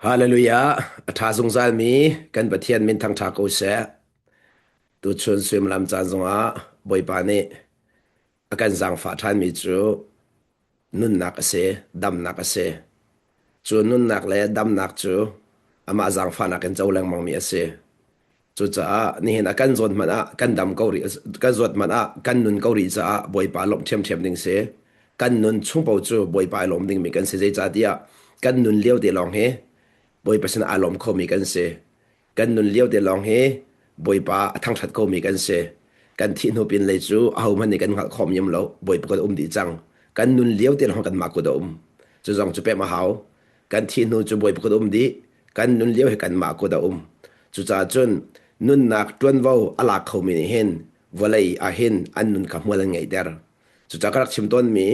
Hallelujah! A ṭha zungzalmi kan Pathian min thangṭha ko seh. Tuchun suimilam caan zongah Bawipa nih a kan zaangfah ṭhanmi cu nunnak a si, damnak a si. Cu nunnak le damnak cu amah zaangfahnak in co lengmangmi a si. Cucaah nihin a kan zawt hmanh ah kan dam ko rih kan zawt hmanh ah kan nun ko rih caah Bawipa lawmh ṭhiamṭhiam ding si. Kan nun chung paoh cu Bawipa i lawm dingmi kan si. Zeicahtiah kan nun lio te lawng hi Bawipa sinah aa lawm khomi kan si. Kan nun lio te lawng hi Bawipa a thangṭhat khomi kan si. Kan thih hnu pin lei cu ahohmanh nih kan hngalh khawh mi um lo. Bawipa kut a um dih cang. Kan nun lio te lawng kanmah kut a um. Cu zong cu pemh a hau. Kan thih hnu cu Bawipa kut a um dih. Kan nun lio hi kanmah kut a um. Cucaah cun nunnak ṭuanvo a lak khomi nih hin vawlei ah hin an nun kha hmual an ngeihter. Cucaah ka rak chim tawnmi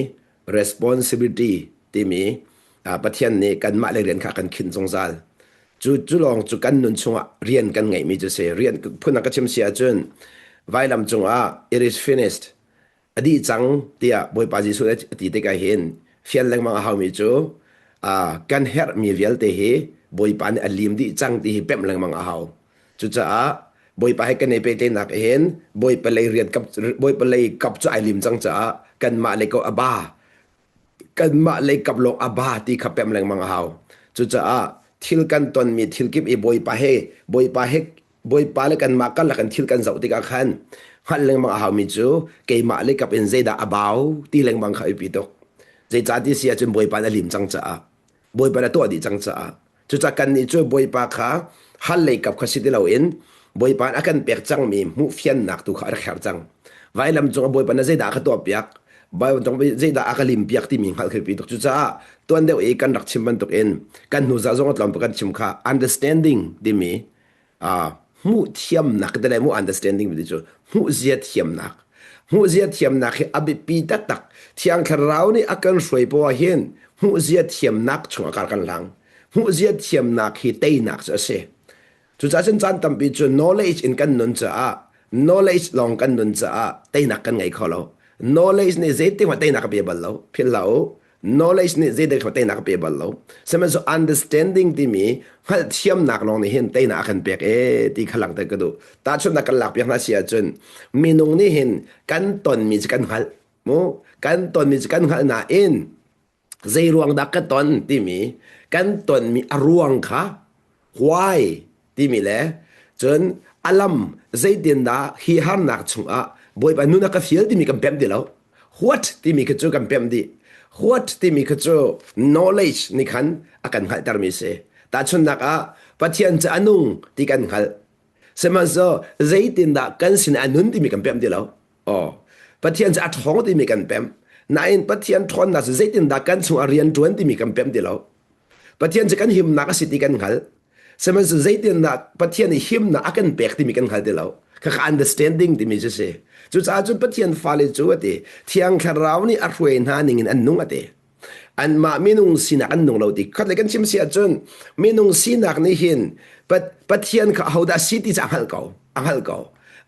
responsibility timi Pathian nih kanmah le rian kha a kan khinh zungzal. Cu cu lawng cu kan nun chungah rian kan ngeihmi cu si. Rian phun ah ka chim si ahcun vailam cungah it is finished a dih cang tiah Bawipa Jesuh nih a ti tikah hin fian lengmang a haumi cu kan herhmi vialte hi Bawipa nih a lim dih cang ti hi pemh lengmang a hau. Cucaah Bawipa he kan i pehtlaihnak hin Bawipa lei rian kap Bawipa lei kap cu ai lim cang caah kanmah lei ko a ba kanmah lei kap lawng a ba ti kha pemh lengmang a hau. Cucaah thil kan tonmi thil kip i Bawipa he Bawipa he Bawipa le kanmah karlak in thil kan zoh tikah khan hngalh lengmang a haumi cu keimah le kap in zeidah a bau ti lengmang kha a biapi tuk. Zeicah ti si ahcun Bawipa nih a lim cang caah Bawipa nih a tuah dih cang caah cucaah kannih cu Bawipa kha hal lei kap kha si ti loin Bawipa nih a kan pek cangmi hmuhfiannak tu kha a rak herh cang. Vailam cungah Bawipa nih zeidah a ka tuahpiak Baibal cung zeidah a ka limpiak timi hngalh khi biapi tuk. Cucaah tuan deuh i kan rak chim bantukin kan hnu zarh zong a tlawm kan chim kha understanding timi hmuh thiamnak te le mu understanding ti cu hmuh zia thiamnak hmuh zia thiamnak hi a biapi taktak thiang thlarau nih a kan hruai poah hin hmuh zia thiamnak chungah kar kan hlang hmuh zia thiamnak hi teinak cu a si cucaah cun caan tampi cu knowledge in kan nun caah knowledge lawng kan nun caah teinak kan ngei kho lo knowledge nih zeitik hmanh teinak a pe bal lo philh hlah u Knowledge nih zeidik hmanh teinak a pe bal lo. Sihmanhsehlaw understanding timi hngalhthiamnak lawng nih hin teinak a kan pek ee ti kha langhter ka duh. Tahchunhnak kan lakpiak hna si ahcun minung nih hin kan tonmi cu kan hngalh. Mu kan tonmi cu kan hngalh nain zei ruang dah ka ton timi kan tonmi a ruang kha why timi le cun a lam zeitindah hi harnak chungah Bawipa nun a ka fial timi kan pemh ti lo. What timi kha cu kan pemh dih. What timi kha cu knowledge nih khan a kan hngalhtermi a si. Tahchunhnak ah Pathian cu a nung ti kan hngalh. Sihmanhsehlaw zeitindah kan sin a nun timi kan pemh ti lo. Aw. Pathian cu a ṭhawng timi kan pemh. Nain Pathian ṭhawnnak cu zeitindah kan chungah rian ṭuan timi kan pemh ti lo. Pathian cu kan himnak a si ti kan hngalh. Sihmanhsehlaw zeitindah Pathian nih himnak a kan pek timi kan hngal ti lo. Khakha understanding timi cu si. Cucaah cun Pathian fale cu a ti, Thiang Thlarau nih a hruai hna ningin an nung a ti. Anmah minung sinak an nung lo ti. Khat le kan chim si ahcun minung sinak nih hin Pathian kha ahodah si ti cu a hngalh ko. A hngalh ko.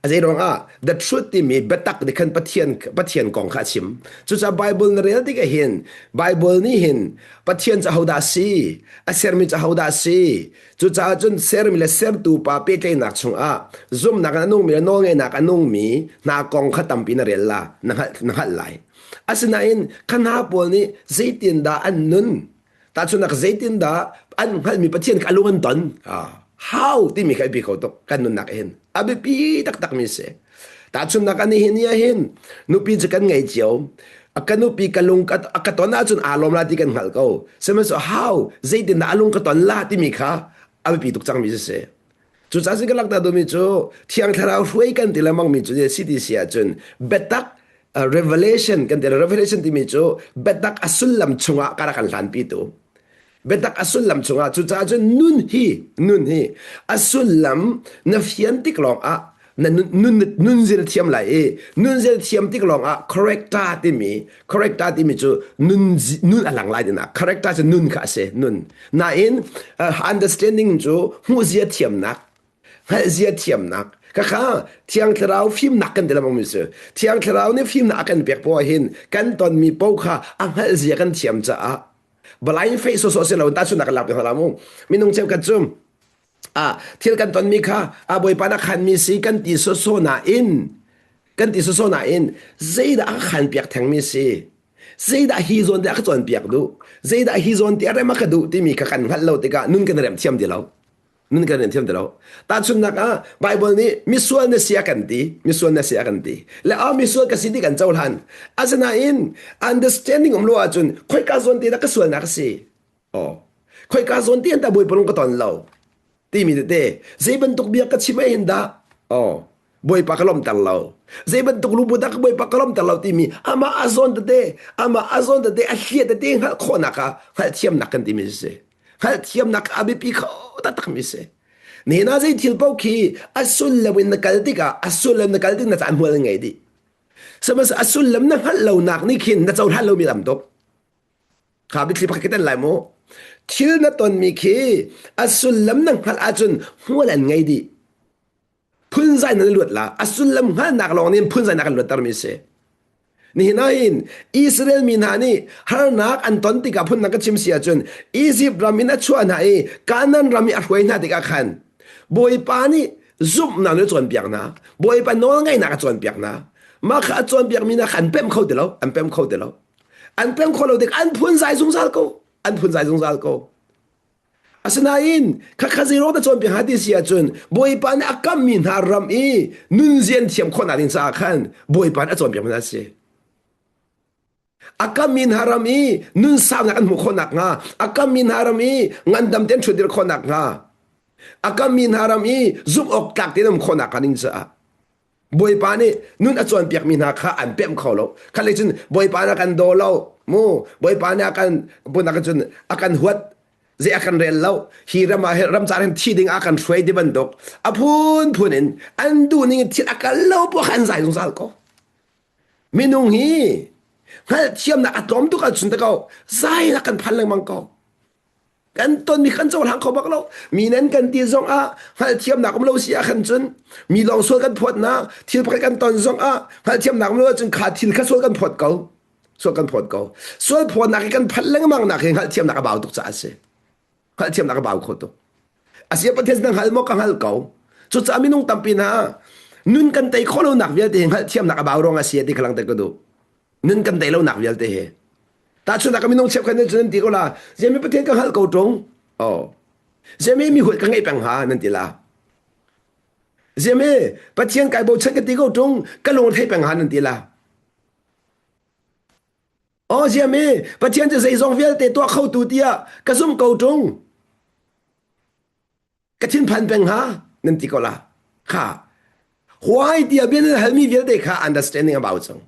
A zei ruangah the truth timi biatak nih khan Pathian Pathian kong kha a chim. Cucaah Bible na rel tikah hin Bible nih hin Pathian cu ahodah a si? A sermi cu ahodah a si? Cucaah cun sermi le sertu pa pehtlaihnak chungah zumhnak in a nungmi le nawlngeihnak a nungmi hna kong kha tampi na rel la, na hngalh, na hngalh lai. Asinain kha hna pawl nih zeitindah an nun? Tahchunhnak zeitindah an hngalhmi Pathian kha a lung an ton? How timi kha a biapi kho tuk kan nunnak hin. A biapi taktakmi si. Tahchunhnak ani hin ni hin nupi cu kan ngei cio. A ka nupi ka lung ka, a ka ton ahcun aa lawm la ti kan hngalh ko. Sihmanhsehlaw how zeitindah a lung ka ton la timi kha a biapi tuk cangmi si si. Cucaah sin ka langhter duhmi cu Thiang Thlarau hruai kan ti lengmangmi cu si ti si ahcun biatak revelation kan ti revelation timi cu biatak a sullam chungah ka rak kan hlanpitu biatak a sullam chungah cucaah cun nun hi nun hi a sullam na fian tik lawng ah na nun nun zir thiam lai i nun zir thiam tik lawng ah character timi character timi cu nun nun a lang lai dina character cu nun kha a si nun nain uh, understanding cu hmuhzia thiamnak hngalhzia thiamnak khakha thiang thlarau fimnak kan ti lengmang mi si thiang thlarau nih fimnak a kan pek poah hin kan tonmi paoh kha a hngalhzia kan thiam caah. Blind faith sawsawh si lo tahchunhnak kan lak piak hna la mu. Minung cheukhat cu ah thil kan tonmi kha a Bawipa na khanmi si kan ti sawsawh nain kan ti sawsawh nain zeidah a khan piak thengmi si zeidah hi zawn te a ka cawnpiak duh zeidah hi zawn te a rem a ka duh timi kha kan hngalh lo tikah nun kan rem thiam ti lo nun kan rem thiam ti lo tahchunhnak ah Bible nih misual na si a kan ti misual na si a kan ti le a misual ka si ti kan cohlan asinain understanding um lo ahcun khoika zawn te dah ka sualnak a si Oh. Khoika zawn ti an ta bawipa lung ka ton lo timi tete zei bantuk bia ka chim hin dah oh bawipa ka lawmter lo zei bantuk lungput dah ka bawipa ka lawmter lo timi amah a zawn tete amah a zawn tete a hliah tete hngalh khawhnak ah hngalhthiamnak kan timi si hngalhthiamnak a biapi kho taktak mi si nihin ah zei thil paoh khi a sullam in na kal tikah a sullam na kal tik na caan hmual ngei dih sihmanhsehlaw a sullam na hngalh lonak nih khin na cohlan lomi lam tuk Kha biathli pakhat ka ten lai mu. Thil na tonmi khi a sullam na hngalh ahcun hmual an ngei dih. Phunzai nan luat la. A sullam hngalhnak lawng nih phunzai nak an luattermi a si. Nihin ahhin Israel mi hna nih harnak an ton tikah phun ka chim si ahcun Egypt ram in a chuah hna i Canaan ram i a hruai hna tikah khan Bawipa nih zumhnak nih a cawnpiak hna. Bawipa nawlngaihnak a cawnpiak hna. Mah kha a cawnpiakmi hna kha an pemh kho ti lo. An pemh kho ti lo. An pem khawh lo tik an phunzai zungzal ko. An phunzai zungzal ko. Asinain khakha zei rawng ta cawnpiak hnga ti si ahcun Bawipa nih a kammi hna ram i nunzian thiam khawhnak ding caah khan Bawipa nih a cawnpiak hna a si. A kammi hna ram i nun saunak an hmuh khawh nakhnga, a kammi hna ram i ngandam tein ṭhutdir khawh nakhnga, a kammi hna ram i zumh awk tlak tein um khawh nakhnga ding caah Bawipa nih nun a cawnpiakmi hna kha an pemh kho lo. Khat lei cun Bawipa nih a kan daw lo. Mu Bawipa nih a kan bunak cun a kan huat zei a kan rel lo. Hi ram ah ram car hin thi ding a kan hruai ti bantuk a phunphun in an duh ning in thil a kal lo puak an zai zungzal ko. Minung hi hngalhthiamnak a tlawm tuk ahcun ta ko zai na kan phan lengmang ko. Kan tonmi kan cohlang kho bak lo. Mi nan kan ti zong ah hngalhthiamnak um lo si ah khan cun mi lawng sual kan phawt na thil pakhat kan ton zong ah hngalhthiamnak um lo ahcun kha thil kha sual kan phawt ko. Sual kan phawt ko. Sual phawtnak hi kan phanh lengmang nak hi hngalhthiamnak a bau tuk caah a si. Hngalhthiamnak a bau kho tuk. Asia Pathian na hngal maw ka hngal ko. Cucaah minung tampi hna nun kan tei khawh lonak vialte hi hngalhthiamnak a bau ruang a si ti kha langhter ka duh. Nun kan tei lonak vialte hi. Tahchunhnak minung cheukhat nih cun nan ti ko la, Ziami Pathian ka hngalh ko ṭung. Oh. Ziami mi huat ka ngeih peng hnga nan ti la. Ziami Pathian kai bochan ka ti ko ṭung, ka lung thei peng hnga nan ti la. Oh ziami Pathian cu zeizong vialte tuah khotu tiah ka zumh ko ṭung. Ka thinphan peng hnga nan ti ko la. Kha why tiah bia nan halmi vialte kha understanding a bau cang.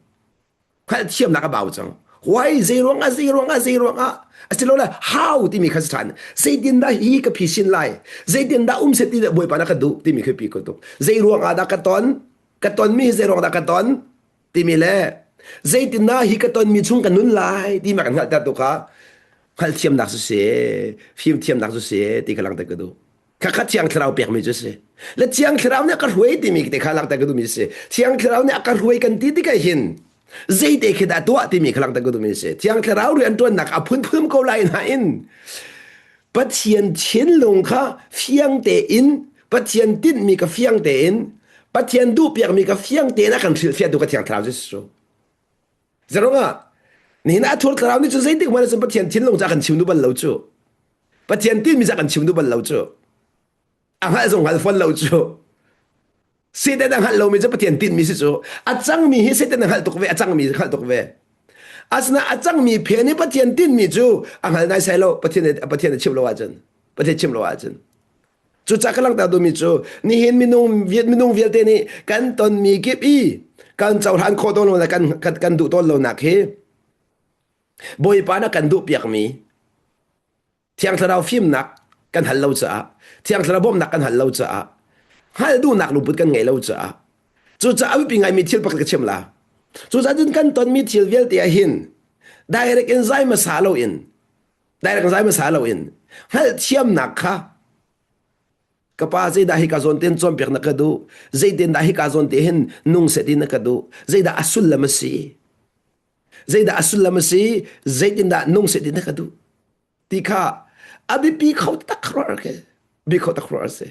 Hngalhthiamnak a bau cang. Why zei ruangah zei ruangah zei ruangah asilole how timi kha si ṭhan. Zeitin dah hi ka phisin lai? Zeitin dah um set ti Bawipa na ka duh timi khi pi ko tuk. Zei ruangah dah ka ton? Ka tonmi hi zei ruang dah ka ton? Timi le zeitin dah hi ka tonmi chung ka nun lai ti ma kan hngalhter tu kha hngalhthiamnak cu si, fimthiamnak cu si ti kha langhter ka duh. Khakha Thiang Thlarau pekmi cu si. Le Thiang Thlarau nih a ka hruai timi te kha langhter ka duhmi si. Thiang Thlarau nih a ka hruai kan ti tikah hin zeite khi dah tuah timi kha langhter ka duhmi si. Thiang Thlarau rianṭuannak a phunphun ko lai nain Pathian thinlung kha fiang tein Pathian tinhmi ka fiang tein Pathian duhpiakmi ka fiang tein a kan hrilhfiahtu ka Thiang Thlarau cu Zarongah nihin a thur thlarau nih cun zeitik hmanh cun Pathian thinlung cu a kan chim duh bal lo cu. Pathian tinhmi cu a kan chim duh bal lo cu. A hngalh zong hngal fawn lo cu. Satan a hngalh lomi cu Pathian tinhmi si cu. A cangmi hi Satan a hngalh tuk ve, a cangmi hngalh tuk ve. Asina a cangmi phen i Pathian tinhmi cu a hngal nai sai lo, Pathian Pathian a chim lo ahcun. Pathian chim lo ahcun. Cucaah ka langhter duhmi cu nihin minung minung vialte nih kan tonmi kip i kan cohlan khawh tawn lo le kan kan, kan duh tawn lonak hi Bawipa na kan duhpiakmi Thiang Thlarau fimnak kan hal lo caah Thiang Thlarau bawmhnak kan hal lo caah hngalh duhnak lungput kan ngei lo caah cucaah a biapi ngaimi thil pakhat ka chim la cucaah cun kan tonmi thil vialte ah hin direct in zai hmasa loin direct zai hmasa loin hngalhthiamnak kha ka pa zeidah hika zawn ten cawnpiak na ka duh zeitin dah hika zawn te hin nung seh ti na ka duh zeidah a sullam a si zeidah a sullam a si zeitin dah nung seh ti na ka duh. Ti kha a biapi kho tak kho ke bi kho tak a si.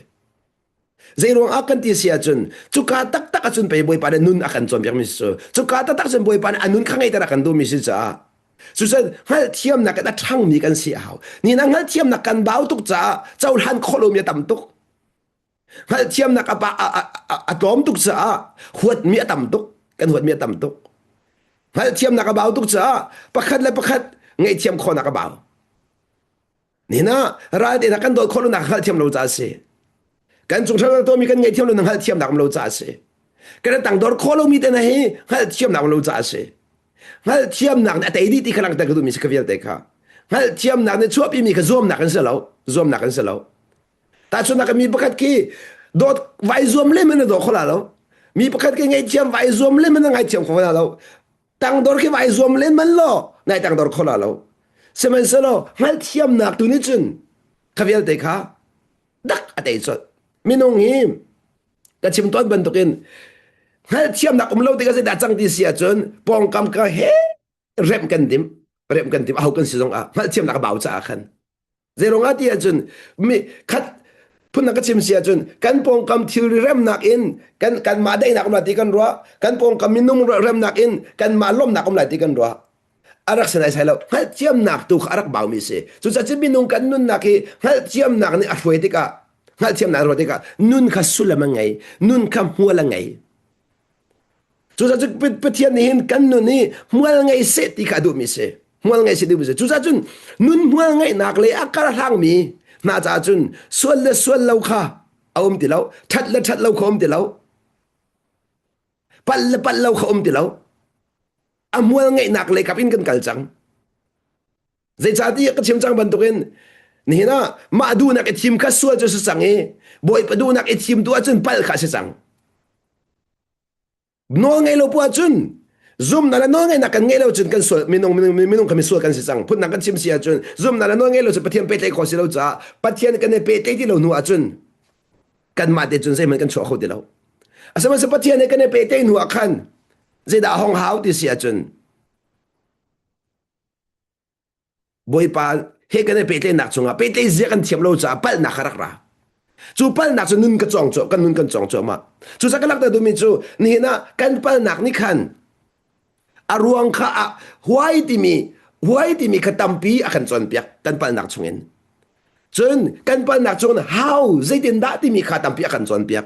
Zeiruang ah kan ti si ahcun cuka taktak ahcun pei Bawipa nih nun a kan cawnpiakmi si cu. Cuka taktak cun Bawipa nih a nun kha ngeihter a kan duhmi si caah Cucun hngalhthiamnak in a ṭhangmi kan si a hau. Ni na hngalhthiamnak kan bau tuk caah cohlan khawh lomi a tam tuk. Hngalhthiamnak a, a, a, a tlawm tuk caah huatmi a tam tuk. Kan huatmi a tam tuk. Hngalhthiamnak a bau tuk caah pakhat le pakhat ngaihthiam khawhnak a bau. Nihin ah ral te hna kan dawt khawh lonak hngalhthiam lo caah a si. Kan cung ṭhalo tuahmi kan ngaihthiam lo na hngalhthiamnak um lo caah a si. Kan tangdor khawh lomi te hna hi hngalhthiamnak um lo caah a si. Hngalhthiamnak nih a tei dih ti kha langhter ka duhmi si kha vialte kha. Hngalhthiamnak nih chuahpimi kha zuamnak an si lo. Zuamnak an si lo. Tahchunhnak mi pakhat khi dawt vai zuam le man na daw kho la lo. Mi pakhat khi ngaihthiam vai zuam le man na ngaithiam kho la lo. Tangdor khi vai zuam len man law nai tangdor kho la lo. Sihmanhsehlaw hngalhthiamnak tu nih cun kha vialte kha dak a tei colh. Minung hi ka chim tawn bantukin hngalhthiamnak um lo tikah zeidah cang ti si ahcun pawngkam ka he remh kan dim remh kan tim aho kan si zong ah hngalhthiamnak a bau caah khan Zeiruang ah ti ahcun mi khat phun ka chim si ahcun kan pawngkam thilri remnak in kan kanmah daihnak um lai ti kan ruah kan pawngkam minung remnak in kanmah lawmhnak um lai ti kan ruah a rak si sai lo hngalhthiamnak tu kha a rak baumi si cucaah minung kan nunnak hi hngalhthiamnak nih a hruai tikah hngalhthiamnak a hruai tikah nun kha sullam a ngei nun kha hmual a ngei Cucaah cun Pathian nih hin kan nun hi hmual ngei seh ti kha a duhmi si. Hmual ngei seh duhmi si. Cucaah cun nun hmual ngeihnak le a kar hlangmi hna caah cun sual le sual lo kha a um ti lo. Ṭhat le ṭhat lo kha um ti lo. Palh le palh lo kha um ti lo. A hmual ngeihnak lei kap in kan kal cang. Zeicahtiah ka chim cang bantukin nihin ah mah duhnak i thim kha sual cu si cang i Bawipa duhnak i thim tu ahcun palh kha a si cang. Nawl ngei lo poah cun zumnak le nawlngeihnak kan ngeih lo cun kan sual minung minung minung kha misual kan si cang. Phundang kan chim si ahcun zumnak le nawlngeih lo cu Pathian pehtlaih khawh si lo caah Pathian kan i pehtlaih ti lo hnu ahcun kanmah te cun zeihmanh kan chuah kho ti lo. Asinain Pathian he kan i pehtlaih hnu ah khan zeidah a hong hau ti si ahcun Bawipa he kan i pehtlaihnak chungah pehtlaih zia kan thiam lo caah palhnak kha rak ra. Cu palhnak cu nun ka cawng cu kan nun kan cawng cuahmah. Cucaah ka langhter duhmi cu nihin ah kan palhnak nih khan a ruang kha a huai timi huai timi kha tampi a kan cawnpiak kan palhnak chungin. Cun kan palhnak chungin how zeitindah timi kha tampi a kan cawnpiak.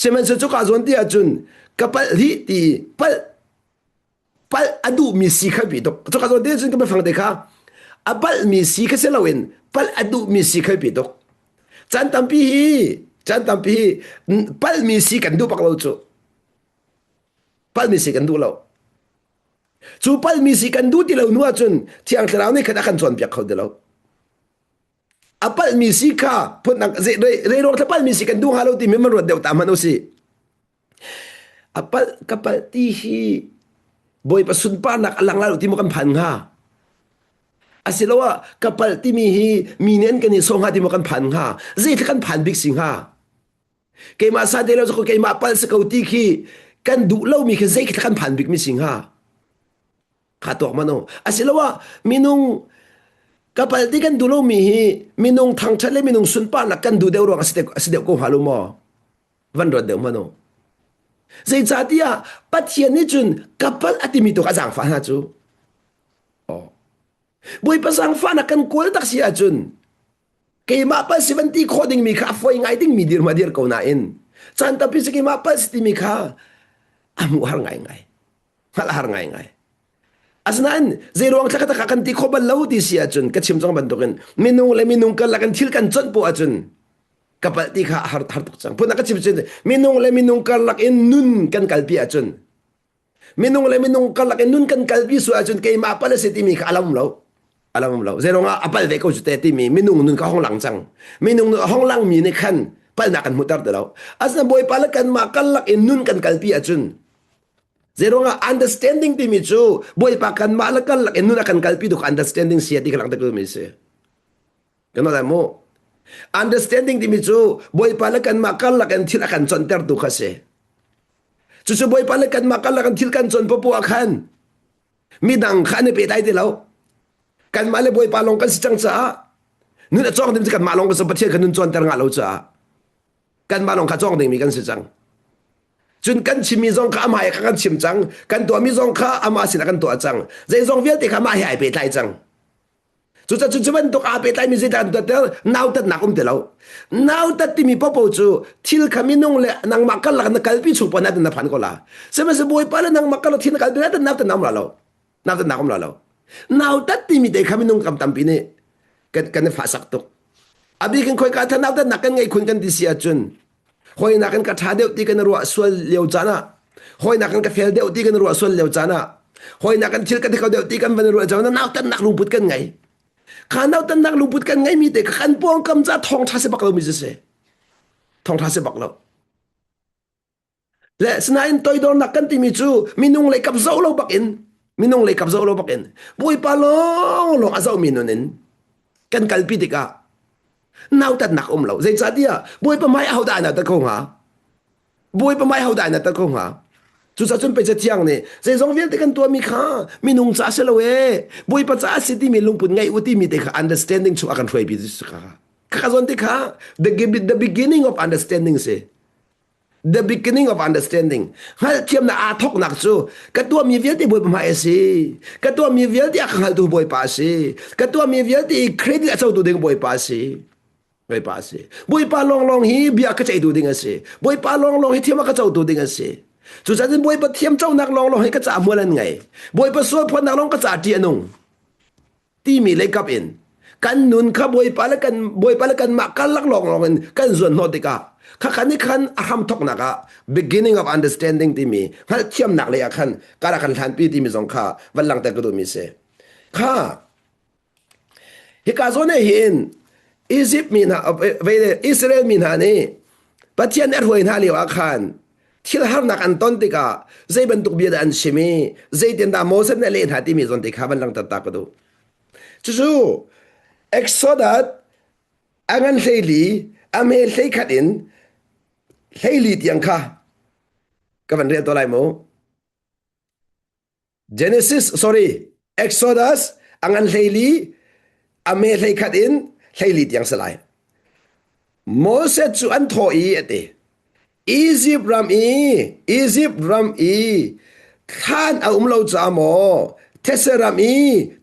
Sihmanhsehlaw cuka zawn ti ahcun ka palh hi ti palh palh a duhmi si kha pi tuk cuka zawn te cun ka biafang te kha a palhmi si kha si loin palh a duhmi si kha pi tuk caan tampi hi caan tampi hi palhmi si kan duh bak lo cu palhmi si kan duh lo cu palhmi si kan duh ti lo hnu ahcun thiang thlarau nih khan a kan cawnpiak kho ti lo a palhmi si kha phundang rei ruang thla palhmi si kan duh hnga lo timi man ruat deuh ta hmanh usih A palh ka palh ti hi Bawipa sunparnak a lang lai lo ti maw kan phan hnga? Asiloah ka palh timi hi mi nih an kan i sawh hnga ti maw kan phan hnga? Zeitluk kan phan bik si hnga? Keimah sa te lo cu keimah palh si ko ti khi kan duh lomi khi zeitluk kan phan bik mi si hnga? Kha tuak man u. Asiloah minung ka palh ti kan duh lomi hi minung thangṭhat le minung sunparnak kan duh deuh ruang a si deuh ko hnga lo maw? Van ruat deuh hmanh u. Zeicahtiah Pathian nih cun ka palh a timi tu kha a zaangfah hna cu. Oh. Bawipa zaangfahnak kan kawl tak si ahcun keimah palh si van ti khawh dingmi kha a fawi ngai dingmi dirhmun a dir ko nain caan tampi cu keimah palh si timi kha a hmuh har ngaingai. Hngalh a har ngaingai. Asinain zeiruang thla ka kan ti khawh bal lo ti si ahcun ka chim cang bantukin minung le minung karlak in thil kan conh poah ahcun ka palh ti kha a har har tuk cang phun ka chim cun minung le minung karlak in nun kan kalpi ahcun minung le minung karlak in nun kan kalpi su ahcun keimah pal a si timi kha a lam lo a lam lo zeiruang ah a pal ve ko cu te timi minung nun ka hong lang cang minung nun a hong lang mi nih khan palnak kan hmuhter ti lo asina bawipa le kanmah karlak in nun kan kalpi ahcun zeiruang ah understanding timi cu bawipa kanmah le karlak in nun a kan kalpi tu understanding sia ti ka lang te mi si Kan lai mu. Understanding timi cu Bawipa le kanmah karlak in thil a kan cawntertu kha si. Cucu Bawipa le kanmah karlak in thil kan cawn popoh ah khan midang kha an i pehtlai ti lo. Kanmah le Bawipa lawng kan si cang caah nun a cawng ding cu kanmah lawng kan si Pathian kan nun cawnter ngah lo caah kanmah lawng kha cawng dingmi kan si cang. Cun kan chimmi zong kha amah he kha kan chim cang. Kan tuahmi zong kha amah sinah kan tuah cang. Zeizong vialte kha amah he ai pehtlai cang. Cucaah cu bantuk aa pehtlaimi zeidah an tuahter? Nautatnak um ti lo. Nautat timi popo cu thil kha minung le nangmah karlak na kalpi chung paoh na phan ko la. Sihmanhsehlaw Bawipa le nangmah karlak thil na kalpi na nautatnak um la lo. Nautatnak um la lo. Nautat timi te kha minung kam tampi nih kan kan i fahsak tuk. A bik in khoika tha nautatnak kan ngei khun kan ti si ahcun hawinak in ka ṭha deuh ti kan ruah sual lio caan ah hawinak in ka fel deuh ti kan ruah sual lio caan ah hawinak in thil ka ti kho deuh ti kan van ruah caan ah nautannak lungput kan ngei kha nautannak lungput kan ngei mi te kha kan pawngkam ca thawngṭha si bak lo mi si thawngṭha si bak lo Le sinain toidornak kan timi cu minung lei kap zoh lo bak in minung lei kap zoh lo bak in Bawipa lawng lawng a zohmi nun in kan kalpi tikah nautatnak um lo. Zeicahtiah Bawipa hmai ahodah ai nautat kho hnga? Bawipa hmai ahodah ai nautat kho hnga? Cucaah cun pei Cathiang nih zeizong vialte kan tuahmi kha minung ca si lo ee Bawipa ca a si timi lungput ngei u timi te kha understanding chung a kan hruaipi kha. Kha zawn te kha the, the beginning of understanding si. The beginning of understanding. Hngalhthiamnak aa thawknak cu ka tuahmi vialte Bawipa hmai a si. Ka tuahmi vialte a ka hngaltu Bawipa a si. Ka tuahmi vialte i credit a cotu ding Bawipa a si. Bawipa a si. Bawipa lawnglawng hi bia ka ceihtu ding a si. Bawipa lawnglawng hi thiam a ka cotu ding a si. Cucaah Bawipa thiam conak lawnglawng hi ka caah hmual an ngei. Bawipa sual phuannak lawng ka caah ṭih a nung. Timi leikap in kan nun kha Bawipa le kan Bawipa le kanmah karlak lawnglawng in kan zuan hnawh tikah khakha nih khan a hramthawknak ah beginning of understanding timi hngalhthiamnak lei ah khan kar a kan hlanpi timi zong kha van langhter ka duhmi si. Kha hika zawn ah hin Egypt mi hna Israel mi hna nih Pathian nih a hruai hna lio ah khan thil harnak an ton tikah zei bantuk bia dah an chim i zeitindah Moses nih a leh hna timi zawn te kha van langhter ta ka duh. Cucu Exodus a ngan hleili a hme hleikhat in hleili tiang kha ka van rel to lai mu. Genesis sorry Exodus a ngan hleili a me hleikhat in hleili tiang si lai. Moses cu an thawh i a ti. Egypt ram i Egypt ram i thlan a um lo ca maw thetse ram i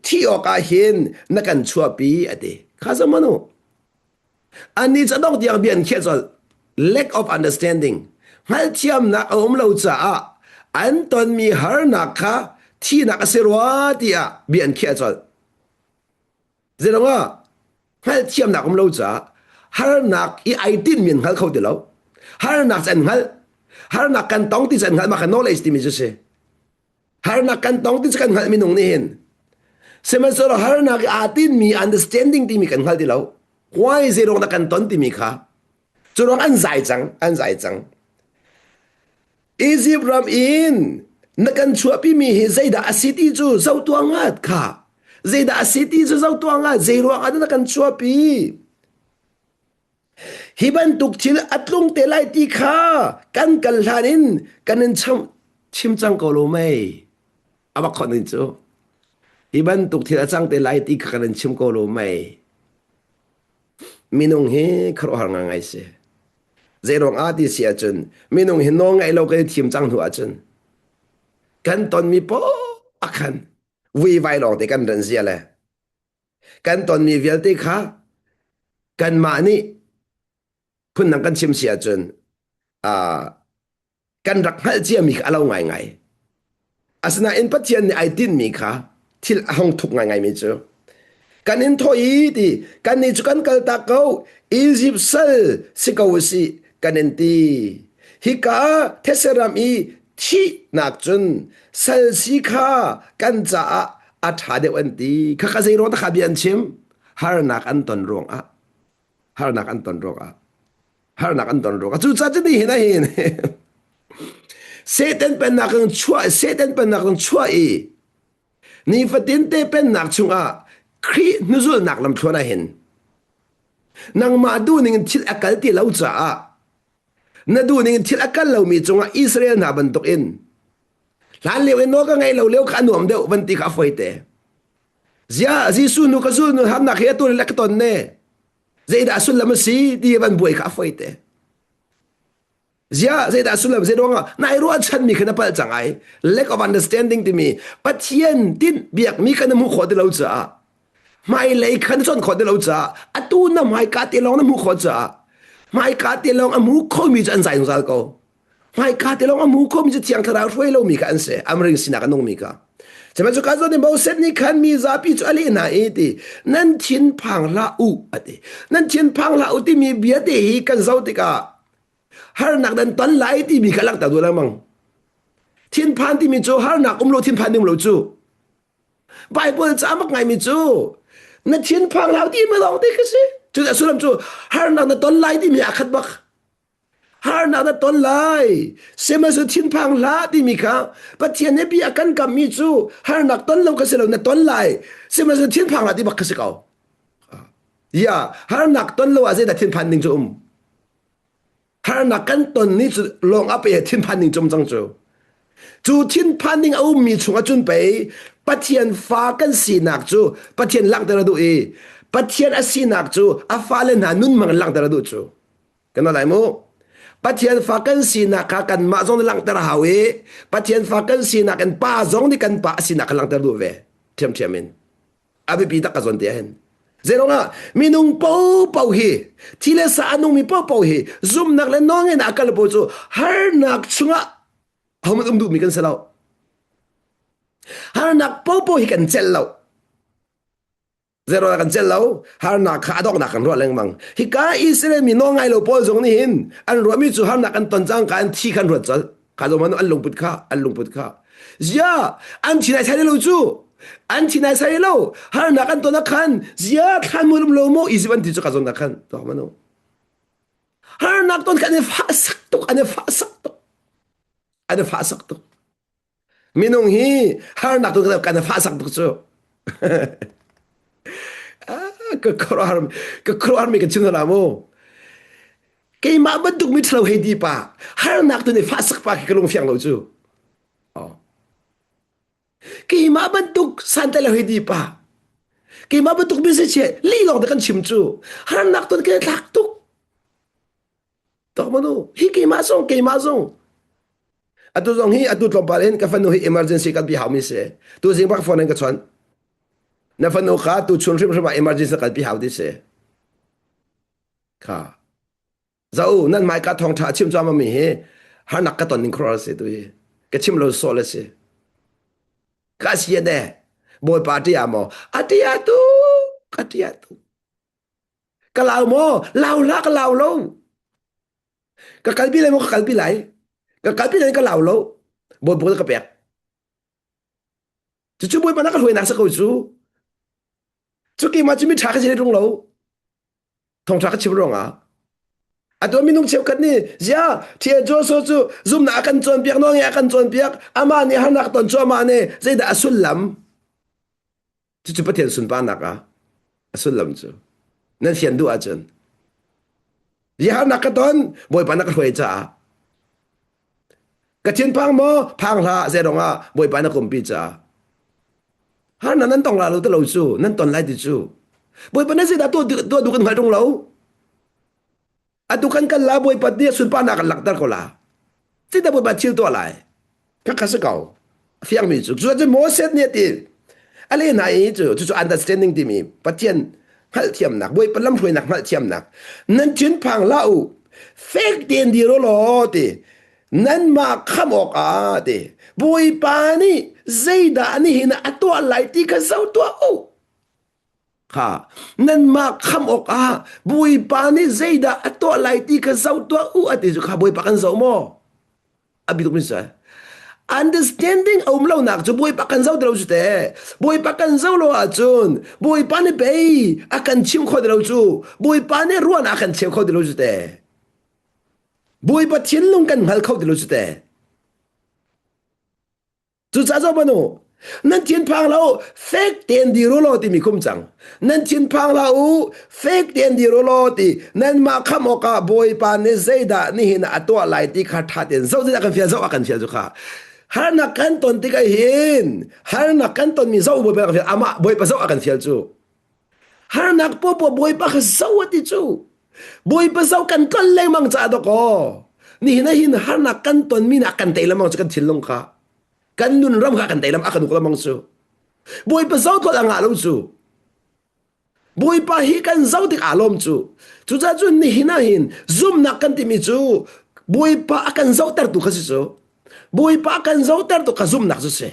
thi awk ah hin na kan chuahpi a ti. Kha zamanu. Annih cu a dongh tiang bia an khiah colh. Lack of understanding. Hngalhthiamnak a um lo caah an tonmi harnak kha thihnak a si rua tiah bia an khiah colh. Zeiruangah hngalhthiamnak um lo caah harnak i ai tinhmi an hngal kho ti lo. Harnak cu an hngalh. Harnak kan tong ti cu an hngalh. Mah kha knowledge timi cu si. Harnak kan tong ti cu kan hngalh minung nih hin. Sihmanhsehlaw harnak i aa tinmi understanding timi kan hngal ti lo. Why zeiruang dah kan ton timi kha. Cu ruang an zai cang, an zai cang. Egypt ram in na kan chuahpimi hi zeidah a si ti cu zoh tuah ngat kha. Zeidah a si ti cu zoh tuah ngat. Zei ruang ah dah na kan chuahpi? Hi bantuk thil a tlung te lai ti kha kan kal hlan in kan in chim cang ko lo mei? A bak khawh ning cu. Hi bantuk thil a cang te lai ti kha kan in chim ko lo mei? Minung hi khuaruahhar ngangai si. Zeiruang ah ti si ahcun minung hi nawl ngaih lo kan i thim cang hnu ahcun kan tonmi poah khan vuivai lawng te kan ran zia le Kan tonmi vialte kha kanmah nih phundang kan chim si ahcun uh, kan rak hngalh ciami kha a lo ngaingai. Asinain Pathian nih ai tinhmi kha thil a hung thuk ngaingaimi cu kan in thawh i ti kannih cu kan kaltak ko Egypt sal si ko usih kan in ti hika thetse ram i thihnak cun sal si kha kan caah a ṭha deuh an ti. Khakha zei ruang dah kha bia an chim? Harnak an ton ruangah. Harnak an ton ruangah. Harnak an ton ruangah. Cucaah cu ni hin ahin Satan pennak in chuah Satan pennak in chuah i nifatin te pennak chungah Khrih hnuzulnak lamthluan ah hin nangmah duhning in thil a kal ti lo caah na duhning in thil a kal lomi cungah Israel hna bantukin Hlan lio i nawl ka ngeih lo lio kha a nuam deuh van ti kha a fawi te. Ziah Jesuh nu ka zul nu harnak hi atu le ka ton ne. Zeidah sullam a si ti van buai kha a foi te. Ziah zeidah sullam zei ruangah nai ruahchanmi kha na palh cang ai. Lack of understanding timi Pathian tin biakmi kha na hmuh khawh ti lo caah hmailei kha na cawn khawh ti lo caah atu na hmaika te lawng na hmuh khawh caah hmaika te lawng a hmu khomi cu an zai zungzal ko. Hmaika te lawng a hmu khomi cu Thiang Thlarau hruai lomi kha an si. Amring sinak a nungmi kha. Sihmanhsehlaw ka zawn in Moses nih khan mi zapi cu a leh hna i ti nan thin phang hlah u a ti. Nan thin phang hlah u timi bia te hi kan zoh tikah harnak nan ton lai timi kha langhter duh lengmang. Thinphan timi cu harnak um lo thinphan ding lo cu. Bible ca mak ngaimi cu na thinphang hlah ti ma lawng te khi si. Cu a sullam cu harnak na ton lai timi a khat bak. Harnak na ton lai. Sihmanhsehlaw thinphang hlah timi kha Pathian nih bia kan kammi cu harnak ton lo kha si lo na ton lai. Sihmanhsehlaw thinphang hlah ti bak kha si ko. Ya, harnak ton lo ah zeidah thinphan ding cu um? Harnak kan ton ni cu lawng ah pei thinphan ding cu um cang cu. Cu thinphan ding a ummi chungah cun pei Pathian fa kan sinak cu Pathian langhter a duh i Pathian a sinak cu a fale hna nunmang in langhter a duh cu. Kan lai mu. Pathian fa kan sinak kha kanmah zong nih langhter a hau i Pathian fa kan sinak in pa zong nih kan pa a sinak kha langhter duh ve ṭhiamṭhiam in. A biapi tak ka zawn te hin. Zeiruangah minung paohpaoh hi thi le sa a nungmi paohpaoh hi zumhnak le nawlngeihnak a kal paoh cu harnak chungah hohmanh um duhmi kan si lo. Harnak paohpaoh hi kan celh lo. Zeiruangah kan celh lo? Harnak kha a donghnak kan ruah lengmang. Hika Israel mi nawlngai lo pawl zong nih hin an ruahmi cu harnak an ton cangka an thi khan ruat colh. Kha zong an lungput kha an lungput kha. Zia an thi nai sai lo cu. An thi nai sai lo. Harnak an ton ah khan zia thlan mu lo mo Egypt an ti cu ka zon ah khan to manu. Harnak ton khan an i fah sak tuk an i fah sak tuk. An i fah sak tuk. Minung hi harnak tu kan fah sak tuk cu. Ka khuaruahhar ka khuaruahhar mi ka chim hna mu. Keimah bantuk mi ṭhalo hei ti pa harnak tu nih fah sak pa khi ka lung fiang lo cu. Oh. Keimah bantuk santlai lo hei ti pa. Keimah bantuk mi si che li lawng te kan chim cu. Harnak tu kan thlak tuk. Tok manu hi keimah zong keimah zong atu zong hi atu tlawmpal in ka fanu hi emergency kan pi hau mi si tu zing bak phone in ka chawnh na fanu kha tu chun hrimhrim ah emergency kan pi hau ti si kha zau nan mai ka thong tha chim chuam mi hi harnak ka ton ning khor si tu hi ka chim lo so le si ka si ne bawipa tia mo atia tu ka tia tu Ka lau maw? Lau hlah ka lau lo. Ka kalpi lai maw? Ka kalpi lai. Ka kalpi lai ka lau lo. Bawipa ka pek. Cucu Bawipa na ka hruainak sa ko cu. Cu keimah cu mi ṭha ka si rung lo. Thawngṭha ka chim ruangah. Atu minung cheukhat nih zia Thia Joshua cu zumnak a kan cawnpiak nawl a kan cawnpiak amah nih harnak ton cu amah nih zeidah a sullam Cucu Pathian sunparnak ah a sullam cu nan fian duh ahcun harnak ka ton Bawipa na ka hruai caah ka thinphang maw phang hlah zeirong ah Bawipa na kumpi caah harnak nan tong la lo te lo cu nan ton lai ti cu Bawipa na zeidah tuah duh kan hngal ṭung lo Atu kan kal la Bawipa nih sunparnak kan langhter ko la. Cita Bawipa thil tuah lai. Kha kha si ko. A fiangmi cu. Cu cu Moses nih a ti. A leh hna i cu cucu understanding timi Pathian hngalhthiamnak, Bawipa lamhruainak hngalhthiamnak. Nan thinphang hlah u. Fek tein dir u law ti. Nanmah khamh awkah ti. Bawipa nih zeidah nihin ah a tuah lai ti kha zoh tuah u. Kha nanmah khamh awkah Bawipa nih zeidah a tuah lai ti kha zoh tuah u a ti cu kha Bawipa kan zoh maw? A bi tuk mi si. Understanding a um lonak cu Bawipa kan zoh ti lo cu te. Bawipa kan zoh lo ahcun Bawipa nih pei a kan chim kho ti lo cu. Bawipa nih ruahnak a kan cheu kho ti lo cu te. Bawipa thinlung kan hngal kho ti lo cu te. Cucaah zoh hmanh u, nan thinphang hlah u, fek tein dir u law timi khum cang. Nan thinphang hlah u, fek tein dir u law ti nanmah khamh awkah Bawipa nih zeidah nihin ah a tuah lai ti kha ṭha tein zoh zeidah kan fial zoh a kan fial cu kha. Harnak kan ton tikah hin harnak kan tonmi zoh Bawipa kan fial amah Bawipa zoh a kan fial cu. Harnak popo Bawipa kha zoh a ti cu. Bawipa zoh kan tlol lengmang caah dawkaw nihin ah hin harnak kan tonmi nih a kan tei lengmang cu kan thinlung kha kan nun ram kha a kan tei lengmang a kan uk lengmang cu. Bawipa zoh tlol a ngah lo cu. Bawipa hi kan zoh tik aa lawm cu. Cucaah cun nihin ah hin zumhnak kan timi cu Bawipa a kan zohtertu kha si cu. Bawipa a kan zohtertu kha zumhnak cu si.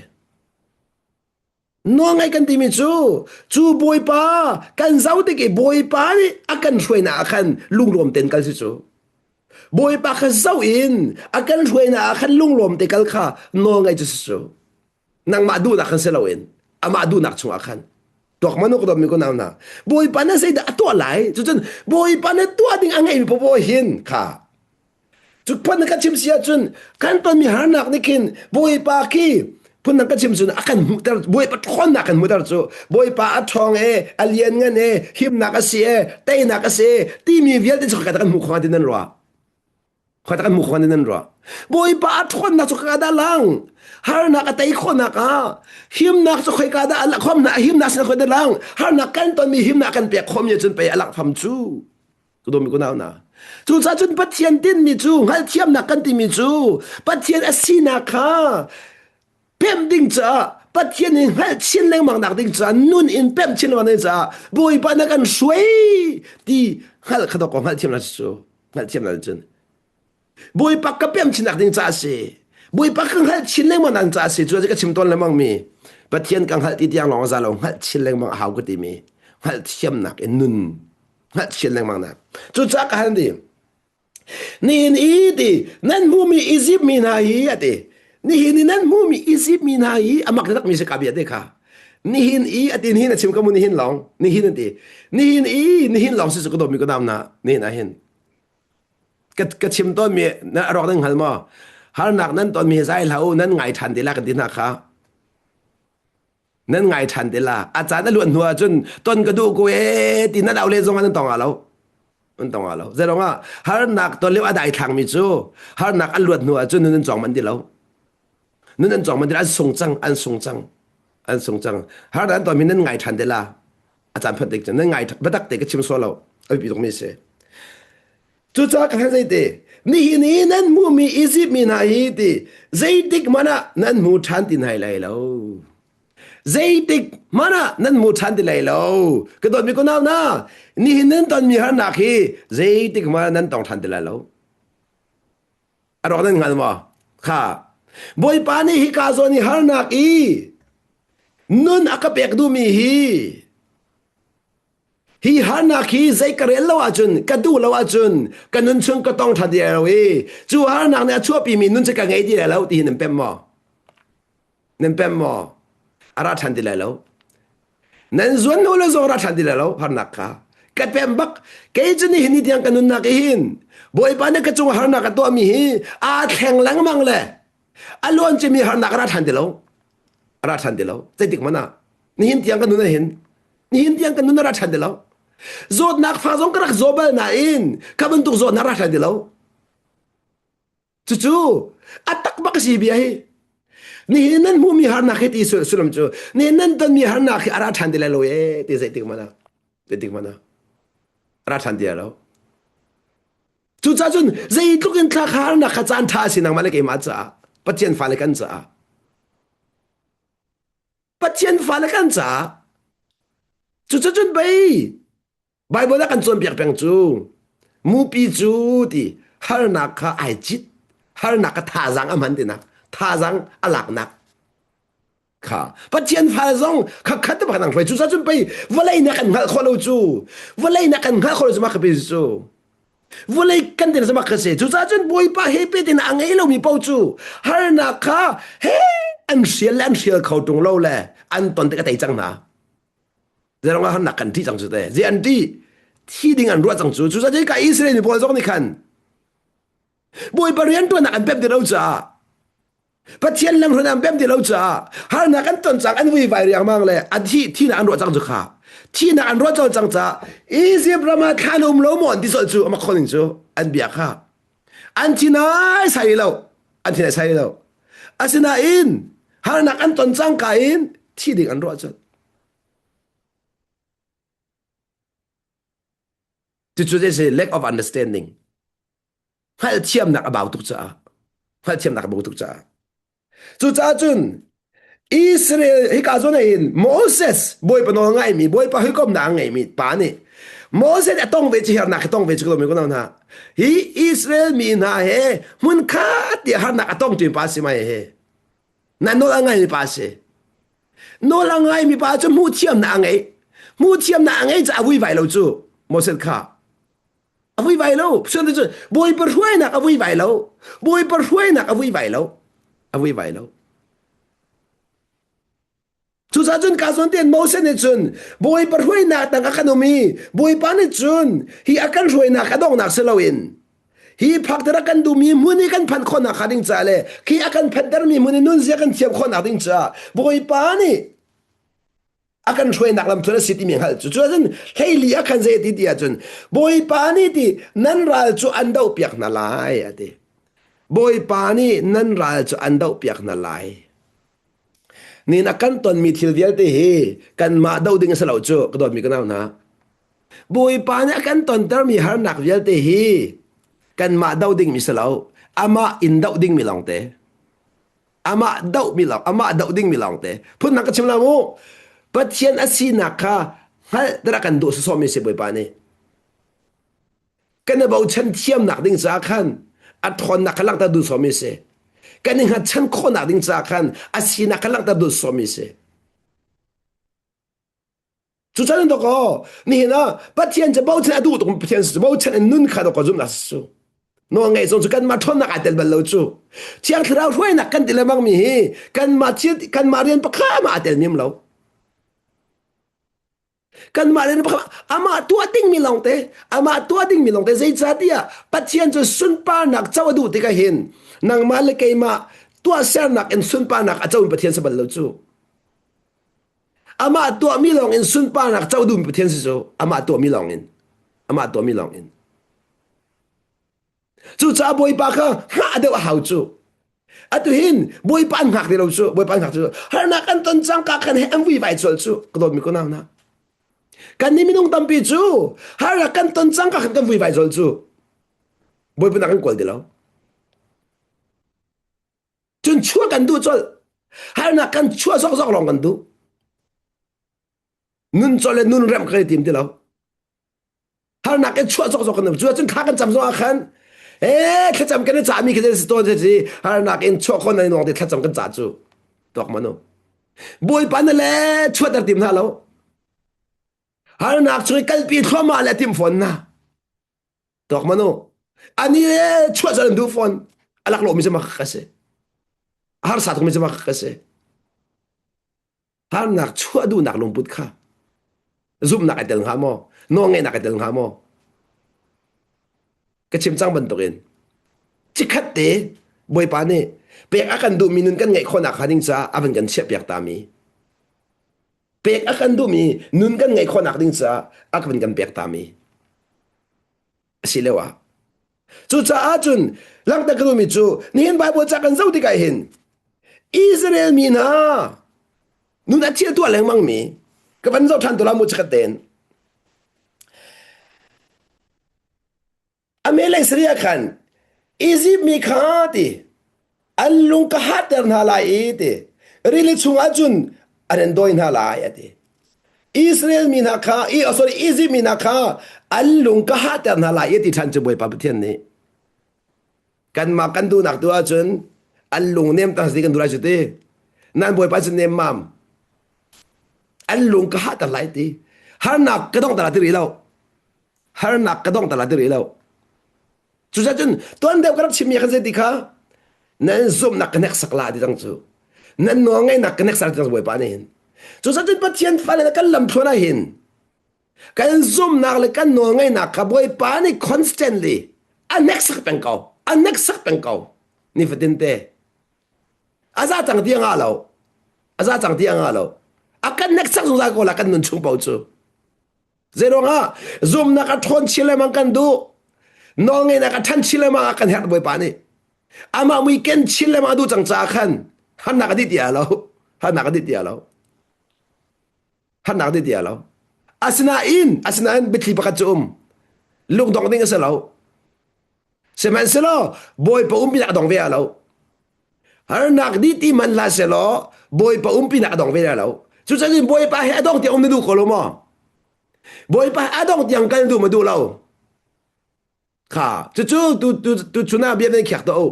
Nawlngaih kan timi cu cu Bawipa kan zoh tik i Bawipa nih a kan hruainak ah khan lunglawm tein kal si cu. Bawipa kha zoh in a kan hruainak ah khan lunglawm te kal kha nawlngaih cu si cu. Nangmah duhnak khan si loin amah duhnak chungah khan tuak manuk dom mi ko nau na bawipa na zeidah a tuah lai cucun bawipa na tuah ding a ngeimi popo hin kha cu phun na ka chim si ahcun kan tonmi harnak nih khin bawipa khi phun na ka chim cun a kan hmuhter bawipa ṭhawnnak kan hmuhter cu bawipa a ṭhawng e a lian ngan e himnak a si e teinak a si e timi vialte cu kan hmuh khawh ti nan ruah Khoi kan mu khon in nan ruah. Bawipa a ṭhawnnak cu ka dah lang. Harnak a tei khawhnak ah himnak cu khoi ka dah a khomnak himnak sin khoi dah lang. Harnak kan tonmi himnak kan pek khawhmi cun pei a lak pham cu. Ku domi ku nau na. Cucaah cun Pathian tinmi cu hngalhthiamnak kan timi cu Pathian a sinak kha pemh ding caah Pathian in hngalh chin lengmang nak ding caah nun in pemh chin lengmang ding caah Bawipa na kan hruai ti hngalh kha dawk ko hngalhthiamnak cu hngalhthiamnak cun Bawipa ka pemh chin nak ding caah a si Bawipa ka hngalh chin lengmang nak caah a si cu ka chim tawn lengmang mi Pathian ka hngalh ti tiang lawng a za lo hngalh chin lengmang a hau ka timi hngalhthiamnak in nun hngalh chin lengmang nak cucaah ka hal di Nihin i ti nan hmuhmi Izipt mi hna hi a ti. Nihin i nan hmuhmi Izipt mi hna hi a mak takmi si ka bia te kha. Nihin i a ti nihin a chim ka mu nihin lawng nihin an ti. Nihin i nihin lawng si cu ka dawtmi ka dam na nihin ah hin. Ka ka chim tawnmi na rawk nan hngal maw? Harnak nan tonmi hi zai hlah u nan ngai ṭhan te la kan ti hna kha. Nan ngai ṭhan te la. A caan a luan hnu ahcun ton ka duh ko ee ti nan au le zong ah nan tong ah lo. An tong ah lo. Zeiruang ah harnak ton lio a dai thlangmi cu harnak an luat hnu ahcun nun an cawng manh ti lo. Nun an cawng manh ti lo. An sung cang, an sung cang. An sung cang. Harnak an ton mi nan ngai ṭhan te la. A caan phanh tik cun nan ngai biatak te ka chim sual lo. A biapi tukmi a si. Cucaah ka zei ti nihin i nan hmuhmi Izipt mi hna hi ti zeitik hmanh ah nan hmu ṭhan ti hna lai lo. Zeitik hmanh ah nan hmu ṭhan ti lai lo. Ka dawtmi ka nau na nihin nan tonmi harnak hi zeitik hmanh ah nan tong ṭhan ti lai lo. A rawk nan hngal maw? Kha. Bawipa nih hika zawn i harnak i nun a ka pek duhmi hi Hi harnak hi zei ka rel lo ahcun, ka duh lo ahcun, ka nun chung ka tong ṭhan ti lo i cu harnak nih a chuahpimi nun cu ka ngei ti lai lo ti hi nan pem maw? Nan pem maw? A ra ṭhan ti lai lo. Nan zuan hnu le zong ra ṭhan ti lai lo harnak kha. Ka pem bak. Kei cu nihin ni tiang ka nunnak i hin Bawipa nih ka cung harnak a tuahmi hi aa thleng lengmang le a luan cimi harnak a ra ṭhan ti lo. A ra ṭhan ti lo. Zeitik hmanh ah nihin tiang ka nun ah hin Nihin tiang kan nun a ra ṭhan ti lo. Zawtnak fa zong ka rak zaw bal nain kha bantuk zawtnak ra ṭhan ti lo. Cucu a tak bak a si bia hi. Nihin nan hmuhmi harnak hi ti sullam cu nihin nan tonmi harnak hi a ra ṭhan ti lai lo ee ti zeitik hmanh ah zeitik hmanh ah a ra ṭhan ti lai lo. Cucaah cun zeitluk in thla harnak kha caan ṭha a si nangmah le keimah caah Pathian fale kan caah Pathian fale kan caah cucun pei Bible ah kan cawnpiak peng cu mupi cu ti harnak kha ai cit harnak kha thazaang a hman tinak thazaang a laknak kha Pathian fale zong kha khat te pakhat ang hruai cucun cun pei vawlei na kan hngalh khawh lo cu vawlei na kan hngalh khawh lo cu mah ka pe cu Vawlei kan din samak ka si. Cucaah cun Bawipa he petin a ngei lomi paoh cu harnak kha he an hrial le an hrial kho ṭung lo le an ton tik a tei cang hna. Zeirong ah harnak kan ṭih cang cu te. Zei an ṭih? Thi ding an ruah cang cu. Cucaah cun ka Israel mi pawl zong nih khan Bawipa rianṭuannak an pem ti lo caah Pathian lamhruan an pem ti lo caah harnak an ton cang an vuivai riangmang le an thi thinak an ruah cang cu kha thinak an ruah col cang caah Egypt ram ah thlan um lo maw an ti colh cu ama khon in cu an bia kha an thi nai sai lo an thi nai sai lo. Asinain harnak an ton cangka in thi ding an ruah cun. Cucu si lack of understanding. Hngalhthiamnak a bau tuk caah. Hngalhthiamnak a bau tuk caah. Cucaah cun Israel hika zawn ah hin Moses Bawipa nawl ngaimi Bawipa hawikomnak a ngeimi pa nih Moses a tong ve cu hernak hi tong ve cu ko mi ko hna hi Israel mi hna he hmun khat ti harnak a tong ṭi pa si mai he na nawl a ngaimi pa si nawl a ngaimi pa cu hmuh thiamnak a ngei hmuh thiamnak a ngei ca a vuivai lo cu Moses kha A vuivai lo. Pathian cu Bawipa hruainak a vuivai lo. Bawipa hruainak a vuivai lo. A vuivai lo. Cucaah cun ka zawn tein Moses nih cun Bawipa hruainak tang a kan um i Bawipa nih cun hi a kan hruainak a donghnak si loin hi phakter a kan duhmi hmun i kan phanh khawhnak hnga ding caah le khi a kan phanhtermi hmun i nunzia kan thiam khawhnak ding caah Bawipa nih a kan hruainak lam thun a si timi hngalh cu cu ahcun hleili a khan zei ti ti ahcun Bawipa nih ti nan ral cu an dohpiak hna lai a ti Bawipa nih nan ral cu an dohpiak hna lai nin a kan tonmi thil vialte hi kanmah doh ding a si lo cu ka dawtmi ka nau hna Bawipa nih a kan tontermi harnak vialte hi kanmah doh dingmi si lo amah in doh dingmi lawngte amah dohmi lawng amah doh dingmi lawngte phundang ka chim la mu Pathian a sinak kha hngalh dah kan duh sawsawmi si Bawipa nih kan i bochan thiamnak ding caah khan a ṭhawnnak kha langhter duh sawmi si kan i hngatchan khawhnak ding caah khan a sinak kha langhter duh sawmi si Cucan in dawkaw nihin ah Pathian cu bochan a duh tuk Pathian cu bochan in nun kha dawkaw zumhnak si cu. Nawl ngeih zong cu kanmah ṭhawnnak aa tel bal lo cu. Thiang Thlarau hruainak kan ti lengmang mi hi kanmah kanmah rian pakhat mah aa tel niam lo. Kanmah rian pakhat amah tuah dingmi lawngte amah tuah dingmi lawngte zeicahtiah Pathian cu sunparnak co a duh tikah hin nangmah le keimah tuahsernak in sunparnak a comi Pathian si bal lo cu. Amah tuahmi lawng in sunparnak co duhmi Pathian si cu amah tuahmi lawng in amah tuahmi lawng in cucaah Bawipa kha hngah deuh a hau cu atu hin Bawipa an hngak ti lo cu Bawipa an hngak cu harnak an ton cangka khan he an vuivai colh cu ka dawtmi ko nau hna kan nih minung tampi cu harnak kan ton cangka khan kan vuivai colh cu Bawipa nak kan kawl ti lo Cun chuah kan duh colh. Harnak kan chuah zokzok lawng kan duh. Nun colh le nun remh kan i tim ti lo. Harnak in chuah zokzok kan duh. Cu cun thla kan cam zong ah khan eh thlacam kan i cahmi khi si tawn si harnak in chuah khon nan ti thlacam kan cah cu tuak manu. Bawipa na le chuahter tim hna lo. Harnak chung i kalpi thluahmah le tim fawn na. Tuak manu. Ani le chuah cu an duh fawn. A laklawh mi cu mak ka si. A harsa tuk mi cu mak ka si. Harnak chuah duhnak lungput kha zumhnak ai tel hnga maw? Nawlngeihnak ai tel hnga maw? Ka chim cang bantukin cikhat te Bawipa nih pek a kan duhmi nun kan ngeih khawhnak hnga ding caah a van kan chiahpiak ta mi pek a kan duhmi nun kan ngeih khawhnak ding caah a van kan pek ta mi a si lio ah cucaah cun langhter ka duhmi cu nihin Bible ca kan zoh tikah hin Israel mi hna nun a thil tuah lengmang mi ka van zoh ṭhan tu la mu chikat tein A melei saria khan Izipt mi kha ti an lung ka hatter hna lai i ti rili chungah cun an in dawi hna lai a ti. Israel mi hna kha i oh, sorry Izipt mi hna kha an lung ka hatter hna lai i ti ṭhan cu Bawipa Pathian nih kanmah kan duhnak tu ahcun an lung nem tang si kan duh lai cu ti nan Bawipa cu nem mam an lung ka hatter lai ti harnak ka dong ta ti rih lo harnak ka dong ta ti rih lo cucaah cun tuan deuh ka rak chimmi khan zei ti kha nan zumhnak ka hneksak la ti cang cu nan nawlngeihnak ka hneksak ti cang bawipa nih hin cucaah cun Pathian fale kan lamthluan ah hin kan zumhnak le kan nawlngeihnak kha bawipa nih constantly a hneksak peng ko a hneksak peng ko nifatin te a za cang ti a ngah lo a za cang ti a ngah lo a kan hneksak zungzal ko la kan nun chung paoh cu Zeiruangah zumnak a ṭhawn chin lengmang kan duh. Nawlngeihnak a ṭhan chin lengmang ah kan herh Bawipa nih. Amah mui ken chin lengmang a duh cang caah khan. Harnak a dih ti lo. Harnak a dih ti lo. Harnak a dih ti lo. Asinain, asinain biathli pakhat cu um. Lungdong ding a si lo. Sihmanhsehlaw Bawipa umpinak a dong ve lo. Harnak dih ti man hlah selaw Bawipa umpinak a dong ve lo. Cucaah Bawipa he a dong tiang um na duh ko lo maw? Bawipa he a dong tiang kal duh ma duh lo? Kha cucu tu tu tu chun ah bia nan khiak to u.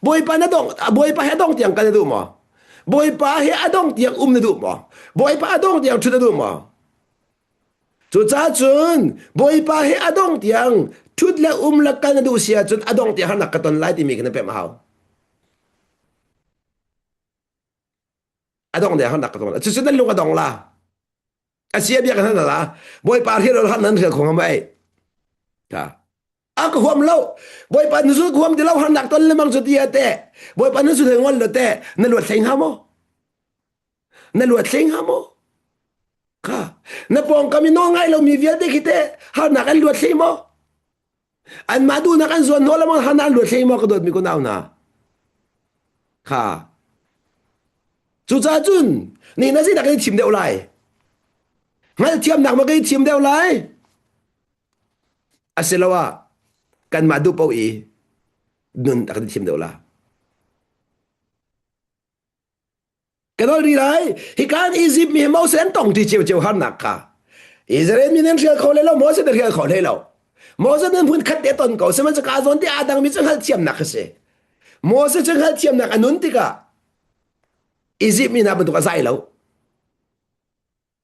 Bawipa na dong Bawipa he a dong tiang kal na duh maw? Bawipa he a dong tiang um na duh maw? Bawipa a dong tiang ṭhut na duh maw? Cucaah cun Bawipa he a dong tiang ṭhut le um le kal na duh si ahcun a dong tiang harnak ka ton lai timi kha na pemh a hau. A dong tiang harnak ka ton. Cucu nan lung a dong la. A sia bia kan hal la. Bawipa rial han nan rial kho ngam ai. Ta. A ka huam lo. Bawipa nu zu huam ti lo harnak ton lemang cu ti ate. Bawipa nu zu ngol lo te. Na luat hlei hnga maw? Na luat hlei hnga maw? Kha. Na pawngkam i nawl ngai lomi vialte khi te harnak an luat hlei maw? Anmah duhnak an zuan hnawh lemang harnak an luat hlei maw ka dawtmi ko nau hna? Kha. Cucaah cun ni na zeidah kan i thim deuh lai? Hngalhthiamnak ma kan i thim deuh lai? Asiloah kanmah duh paoh i nun a kan i thim deuh la? Ka nawl rih lai. Hika in Izipt mi he Moses an tong ṭi ciocio harnak kha. Israel mi nan hrial kho hlei lo, Moses nan hrial kho hlei lo. Moses nan hmun khat te ton ko, sihmanhsehlaw ka zawn te aa dangmi cu hngalhthiamnak a si. Moses cu hngalhthiamnak a nun tikah Izipt mi hna bantuk a zai lo.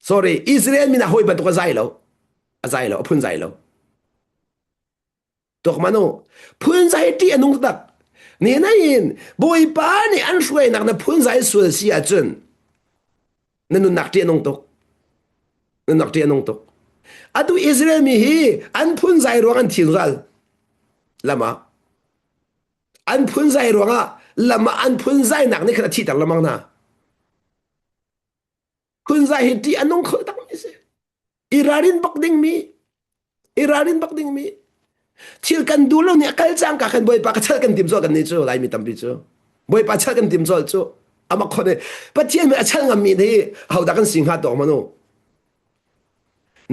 Sorry, Israel mi hna hawi bantuk a zai lo. A zai lo, a phun zai lo. Tuak u, phunzai ṭih a nung tak. Ni in Bawipa nih an hruainak na phunzai sual si ahcun na nunnak ṭih a nung tuk. Nunnak ṭih a nung tuk. Atu Israel mi hi an phunzai ruang an thi zungzal. Lam ah. An phunzai ruangah lam ah an phunzainak nih khan a thihter lengmang hna. Phunzai hi ṭih a nung kho takmi si. I ralrin bak dingmi i ralrin bak dingmi thil kan duh lo nih a kal cangka khan Bawipa ka chal kan tim colh kan nih cu Laimi tampi cu Bawipa chal kan tim colh cu amak khon Pathian nih a chal ngammi hi hodah kan si hnga tawk manu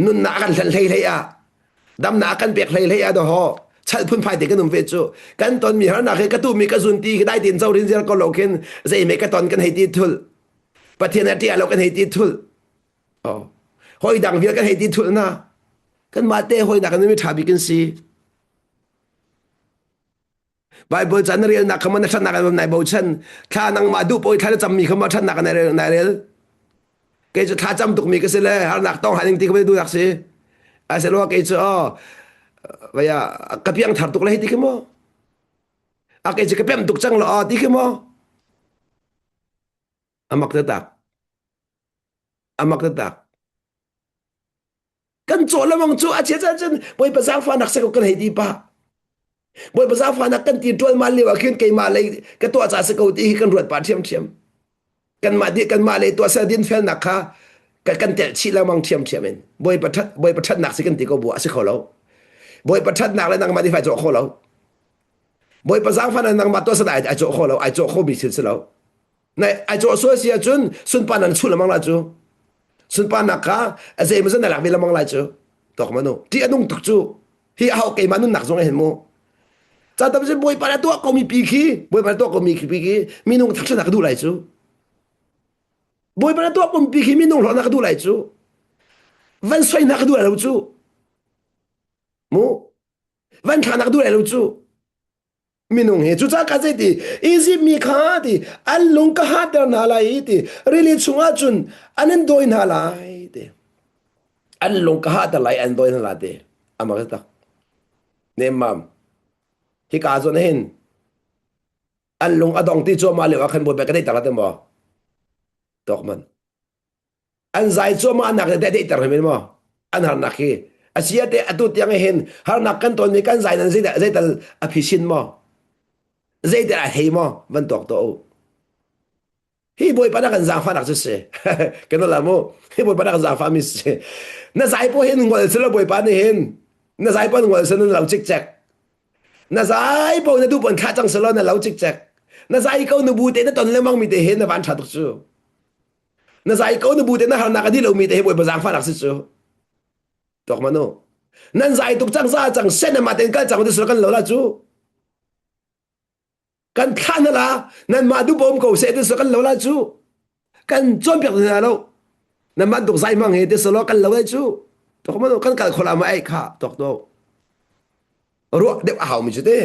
nunnak a kan hlen hlei hlei ah damnak a kan pek hlei hlei ah doho chal phunphai te kan um ve cu kan ton mi harnak hi ka tu mi ka zun ti dai tin zo rin ziar ko lo khin zei me ka ton kan hei ti thul Pathian a tia lo kan hei ti thul Oh. Hoi dang vial kan hei ti thul na. Kan mah te hoi nak kan mi tha bik kan si. Bible chan na rel nak kha na thatnak an nai bochan. Thla nang mah duh poi thla na cammi kha ma thatnak nai rel nai rel. Kei cu thla cam tuk mi ka si le harnak tong haning ti ka du nak si. A se lo kei cu oh vaya ka piang thar tuk le hei ti khi mo. A kei cu ka pem tuk cang lo ti khi mo. Amak tak. Amak taktak. Kan cawh lamang cu a chia cun Bawipa zaangfahnak sek kan hei ti pah. Bawipa zaangfahnak kan ti ṭualmal lio ah khin keimah lei ka tuah ca si ko ti hi kan ruat pah ṭhiamṭhiam. Kanmah di kanmah lei tuah sel dinfelnak kha kan telh chih lengmang ṭhiamṭhiam in Bawipa ṭhat Bawipa ṭhatnak si kan ti ko bu a si kho lo. Bawipa ṭhatnak le nangmah nih fai cawh kho lo. Bawipa zaangfahnak nangmah tuah sel ai ai cawh kho lo, ai cawh kho mi thil si lo. Na ai cawh sual si ahcun sunparnak na chuh lengmang lai cu. Sunparnak kha a zeimaw zan na lak ve lengmang lai cu. Tawk manu. Ṭih a nung tuk cu. Hi a hau keimah nunnak zong hin mu. Ca tam sin Bawipa na tuah komi pi khi, Bawipa na tuah komi pi khi minung thangṭhatnak ka duh lai cu. Bawipa na tuah komi pi khi minung hlawhnak ka duh lai cu. Van soinak ka duh lai lo cu. Mu. Van thlahnak duh lai lo cu. Minung hi cucaah ka zei ti Izipt mi kha ti an lung ka hatter hna lai i ti rili chungah cun an in dawi hna lai ti an lung ka hatter lai an dawi hna lai ti amak tak nemmam hika zawn hin an lung a dong ti cuahmah lio ah khan bawipa ka deih tak la te maw tawk man An zai cuahmah nak le daihter hrim maw? An harnak hi a si ate atu tiang hin harnak kan ton mi kan zai nan zeital zeital a phisin maw? Zeital a hei maw? Van tuak to u. Hi bawipa na kan zaangfahnak cu si. Kan la mu. Hi bawipa na kan zaangfah mi si. Na zai po hin ngol si lo bawipa nih hin. Na zai po ngol si na lo cikcek. Na zai po na duh pon thlah cang selaw na lo cikcek. Na zai ko na bu te na ton lengmang mi te he na van ṭha tuk cu. Na zai ko na bu te na harnak a dih lomi te he Bawipa zaangfahnak si cu. Tuak manu. Nan zai tuk cang za cang sen ama ten kal cang ti kan lo la cu. Kan thlah na la nan mah du bom ko se ti kan lo la cu. Kan cawnpiak hna lo. Nan mah duk zai mang he ti salo kan lo lai cu. Tuak manu kan kal khola ma ai kha tok to. Ruah deuh a hau mi cu te.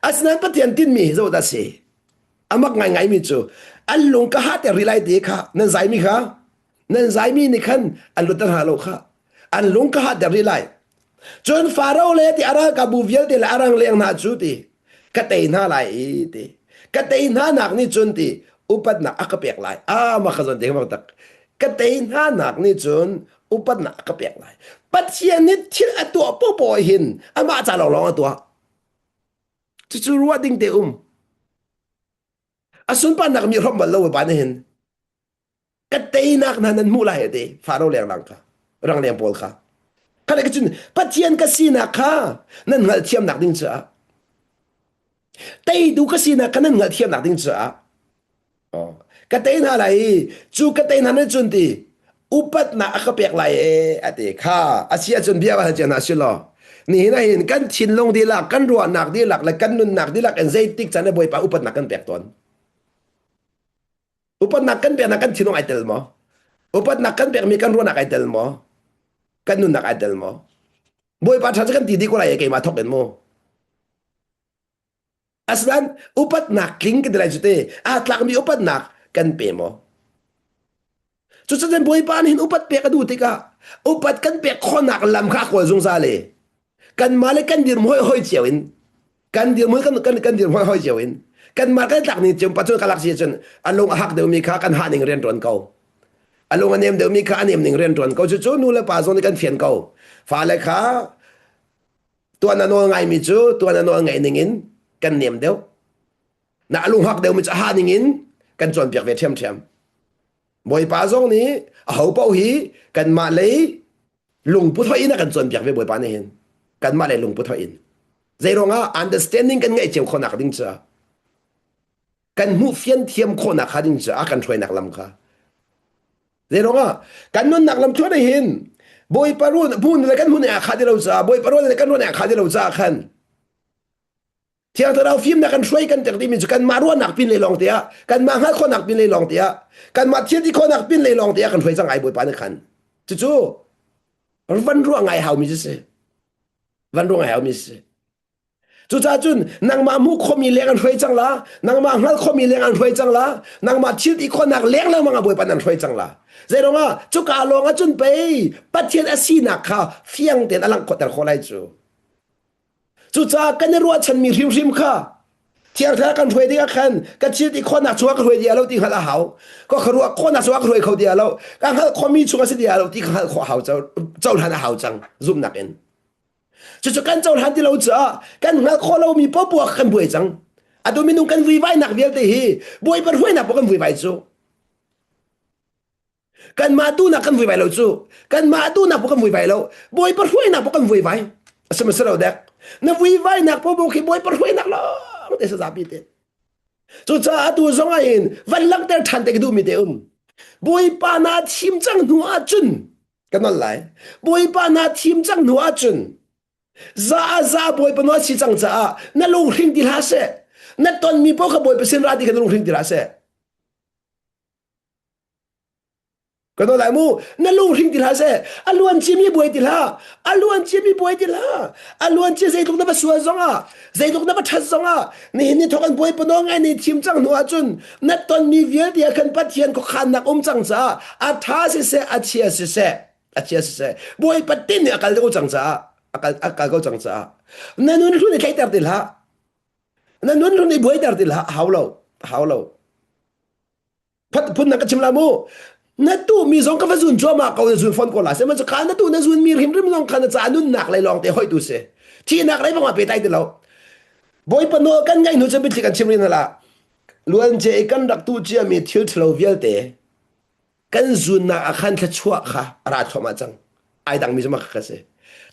Asinain Pathian tinmi hi zoh dah si? A mak ngaingaimi cu an lung ka hahter rih lai ti kha nan zaimi kha nan zaimi nih khan an lutter hna lo kha an lung ka hahter rih lai. Cun Faro le ti a ralkapbu vialte le a rangleng hna cu ti ka tei hna lai i ti ka tei hna nak nih cun ti upatnak a ka pek lai. Ah mah kha zawn te ka tak. Ka tei hna nak nih cun upatnak a ka pek lai. Pathian nih thil a tuah popoh hin amah ca lawnglawng a tuah. Cucu ruah ding te um. A sunparnak mi hrawm bal lo ba hin. Ka teinak hna nan hmuh lai ati Faro lenglang kha rangleng pawl kha. Kha le cun Pathian ka sinak kha nan hngalhthiamnak ding caah teitu ka sinak kha nan hngalhthiamnak ding caah Ka tei hna lai i cu ka tei hna nih cun ti upatnak a ka pek lai e a ti kha a si ahcun bia va hal hna si law nihin ah hin kan thinlung dihlak kan ruahnak dihlak le kan nunnak dihlak in zeitik caan ah Bawipa upatnak kan pek tawn upatnak kan peknak kan thinlung ai tel maw upatnak kan pekmi kan ruahnak ai tel maw kan nunnak ai tel maw Bawipa ṭha cu kan ti dih ko lai e keimah thawk in mu Asinain upatnak tling kan ti lai cu te aa tlakmi upatnak kan pe maw? Cucun Bawipa nih hin upat pek a duh tikah upat kan pek khawhnak lam kha a kawl zungzal i kanmah le kan dirhmun hoi hoi cio in kan dirhmun kan kan kan dirhmun hoi hoi cio in kanmah kan tlak ning cio pa cun ka lak si cun a lung a hak deuhmi kha kan hah ning rian ṭuan ko a lung a nem deuhmi kha a nem ning rian ṭuan ko cucu nu le pa zong nih kan fian ko fale kha Tuan a nawl ngaimi cu tuan a nawl ngaih ningin kan nem deuh. Na a lunghak deuhmi cu a ha ningin kan cawnpiak ve ṭhiamṭhiam. Bawipa zong nih aho paoh hi kanmah lei lungput hoih in a kan cawnpiak ve Bawipa nih hin. Kanmah lei lungput hoih in. Zeiruangah understanding kan ngeih cio khawhnak ding caah kan hmuh fian thiam khawhnak kha ding caah kan hruainak lam kha Zeiruangah kan nunnak lam thluan hin Bawipa run hmun le kan hmun ah kha ti lo caah Bawipa run le kan run ah kha ti lo caah khan Thiang Thlarau fimnak kan hruai kan tek dimi cu kanmah ruahnak pin lei lawng te ah kanmah hngalh khawhnak pin lei lawng te ah kanmah thil ti khawhnak pin lei lawng te ah kan hruai cang ai Bawipa nih khan cucu van ruah ngai haumi cu si van ruah ngai haumi si Cucaah cun nangmah hmuh khomi leng an hruai cang la, nangmah hngal khomi leng an hruai cang la, nangmah thil ti khawhnak leng lengmang ah Bawipa nan hruai cang la. Zeiruangah cuka lawng ah cun pei Pathian a sinak kha fiang tein a langh khawhter khawh lai cu. Cucaah kan i ruahchanmi hrimhrim kha Thiang Thlarau kan hruai ding ah khan ka thil ti khawhnak chungah ka hruai ti lo ti hngalh a hau. Ka ruah khawhnak chungah ka hruai kho ti lo. Ka hngalh khawhmi chung a si ti lo ti ka hngalh khawh hau cohlan a hau cang zumhnak in. Cucu kan cohlan ti lo caah kan hngalh khawh lomi popoah kan buai cang. Atu minung kan vuivainak vialte hi Bawipa hruainak pawh kan vuivai cu. Kanmah duhnak kan vuivai lo cu. Kanmah duhnak pawh kan vuivai lo. Bawipa hruainak pawh kan vuivai. Asima si lo dek. Na vuivainak popoh khi Bawipa hruainak lawng te sa zapi te. Cucaah atu zong ah hin van langhter ṭhan te ka duhmi te um. Bawipa naa thim cang hnu ahcun Ka nolh lai. Bawipa naa thim cang hnu ahcun za a za Bawipa nawl si cang caah na lunghring ti hlah seh. Na tonmi paoh kha Bawipa sin ra ti kha na lunghring ti hlah seh. Ka nawl lai mu. Na lunghring ti hlah seh. A luan ciami buai ti hlah. A luan ciami buai ti hlah. A luan cia zeitluk na va sual zongah, zeitluk na va ṭhat zongah, nihin ni thawk an Bawipa nawl ngai ni thim cang hnu ahcun na tonmi vialte ah khan Pathian khuakhannak um cang caah a ṭha siseh a chia siseh a chia siseh Bawipa tin nih a kal ko cang caah a kal a kal ko cang caah na nun hlun i tlaihter ti hlah na nun hlun i buaiter ti hlah hau lo hau lo phun na ka chim la mu na tu mi zong ka va zun cuahmah ko na zun fon ko la se man kha na tu na zun mi hrimhrim zong kha na ca nunnak lei lawng te hoi tu si thihnak lei bang pe tai ti lo bawipa nawl kan ngaih hnu cu biathli kan chim rin la luan ce i kan rak tu cia mi thil ṭhalo vialte kan zunnak ah khan thluachuah kha a ra thluahmah cang ai dang mi zong ka si.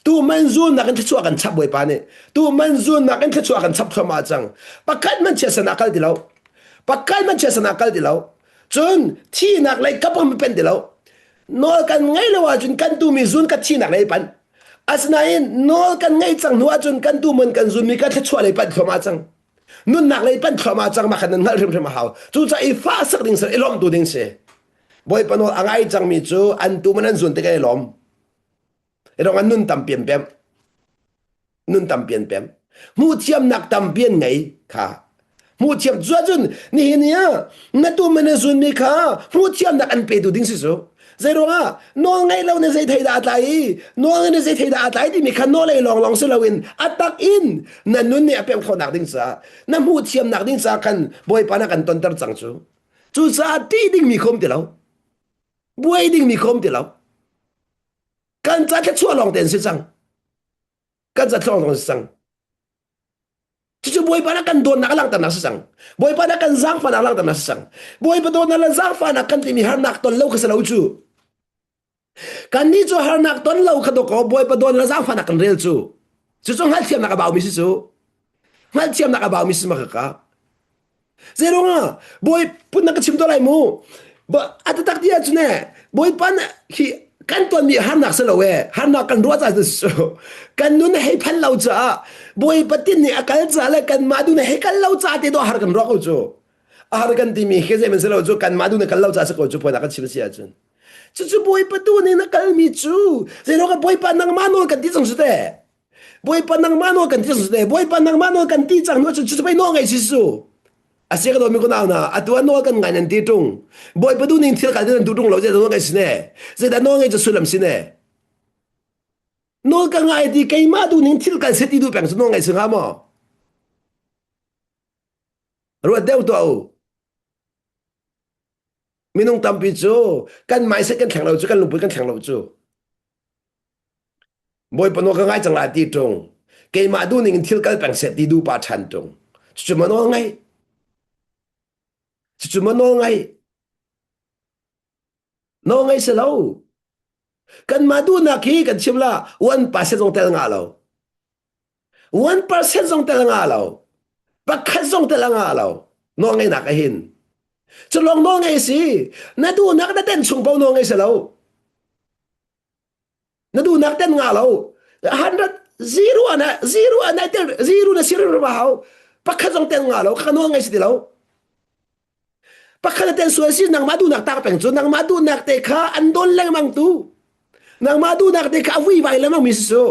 Tu man zunnak in thluachuah kan chap Bawipa nih. Tu man zunnak in thluachuah kan chap thluahmah cang. Pakhat man chia sana kal ti lo. Pakhat man chia sana kal ti lo. Cun thihnak lei kap kan pen ti lo. Nawl kan ngei lo ahcun kan tumi zun ka thihnak lei pan. Asinain nawl kan ngei cang hnu ahcun kan tu man kan zunmi ka thluachuah lei pan thluahmah cang. Nunnak lei pan thluahmah cang mah khan nan hngalh hrimhrim a hau. Cucaah i fah sak ding si i lawmh tu ding si. Bawipa nawl a ngai cangmi cu an tu man an zun tik ai lawm. Rong an nun tam pian pem. Nun tam pian pem. Hmuhthiamnak tampi an ngei kha. Hmuhthiam cu ahcun nihin ni ah na tu man na zunmi kha hmuhthiamnak an petu ding si cu. Zeiruangah nawl ngeih lo na zei thei dah a tlai i nawl ngeih na zei thei dah a tlai timi kha nawl ei lawnglawng si loin a tak in na nun nih a pemh khawhnak ding caah na hmuhthiamnak ding caah khan Bawipa na kan tonter cang cu. Cucaah ṭih dingmi kha um ti lo. Buai dingmi kha um ti lo. Kan ca thluachuah lawng te an si cang. Kan ca thluachuah lawng si cang. Cucu Bawipa na kan dawtnak a langhternak si cang. Bawipa na kan zaangfahnak a langhternak si cang. Bawipa dawtnak le zaangfahnak kan timi harnak ton lo kha si lo cu. Kannih cu harnak ton lo kha dawkaw Bawipa dawtnak le zaangfahnak kan rel cu. Cucu hngalhthiamnak a baumi si cu. Hngalhthiamnak a baumi si ma kaka. Zeiruangah bawi pun na ka chim to lai mu. Ba a taktak ti ahcun e bawipa hi kan tuanmi harnak si lo e harnak kan ruah caah cu kan nun hei phan lo caah bawipa tin nih a kal caah le kanmah duh hei kal lo caah te dawh har kan ruah ko cu a har kan timi khi zei man si lo cu kanmah duh na kal lo caah si ko cu puan kan chim si ahcun cucu bawipa tu nih na kalmi cu zeiruangah bawipa nangmah nawl kan ti cang su te Bawipa nangmah nawl kan ti cang te Bawipa nangmah nawl kan ti cang nu cu cu pei nawl ngei si su a si ka dawmi kunau na atu ah nawl kan ngai nan ti tung Bawipa du ning thil kal nan duh tung lo zeidah nawl ngei si ne zeidah nawl ngei cu sullam si ne nawl ka ngai ti keimah du ning thil kal se ti du peng cu nawl ngei si hnga maw ruat deuh tuah u minung tampi cu kan mindset kan thleng lo cu kan lungput kan thleng lo cu Bawipa nawl ka ngai cang lai ti ṭung. Keimah duh ning in thil kal peng seh ti duh pa ṭhan ṭung. Cucu ma nawl ngai? Cucu ma nawl ngai? Nawl ngai si lo. Kanmah duhnak hi kan chim la 1% zong tel ngah lo. 1% zong tel ngah lo. Pakhat zong tel ngah lo. Nawl ngeihnak ahin. Cu lawng nawl ngei si. Na duhnak na ten chung paoh nawl ngei si lo. Na duhnak ten nga lo. 100 zero ana zero ana tel zero na sir ma hau. Pakhat zong ten nga lo. Ka nawl ngei si ti lo. Pakhat ten sual si nangmah duhnak tak peng cu nangmah duhnak te kha an don lengmang tu. Nangmah duhnak te kha a vuivai lengmang mi si su.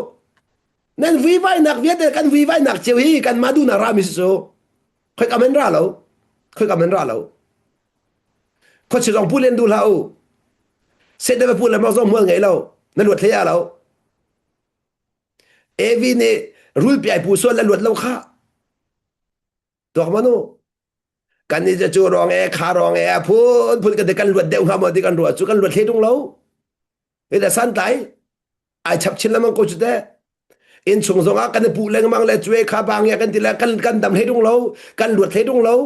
Nan vuivainak vialte kan vuivainak cio hi kanmah duhnak ra mi si su. Khoi kam an ra lo. Khoi kam an ra lo. Khuachi zong pu len duh hlah u. Satan va pu le zong hmual ngei lo. Na luat hlei lo. Evi nih rulpi ai pu sual le luat lo kha. Tuak manu. Kan ni cu rong e kha rong e a phun phun kan kan luat deuh hnga maw ti kan ruah cu kan luat hlei tung lo. Ida santlai ai chap chin lengmang ko cu teh. Inn chung zong ah kan i puh lengmang le cue kha bang ya kan ti le kan kan dam hlei tung lo kan luat hlei tung lo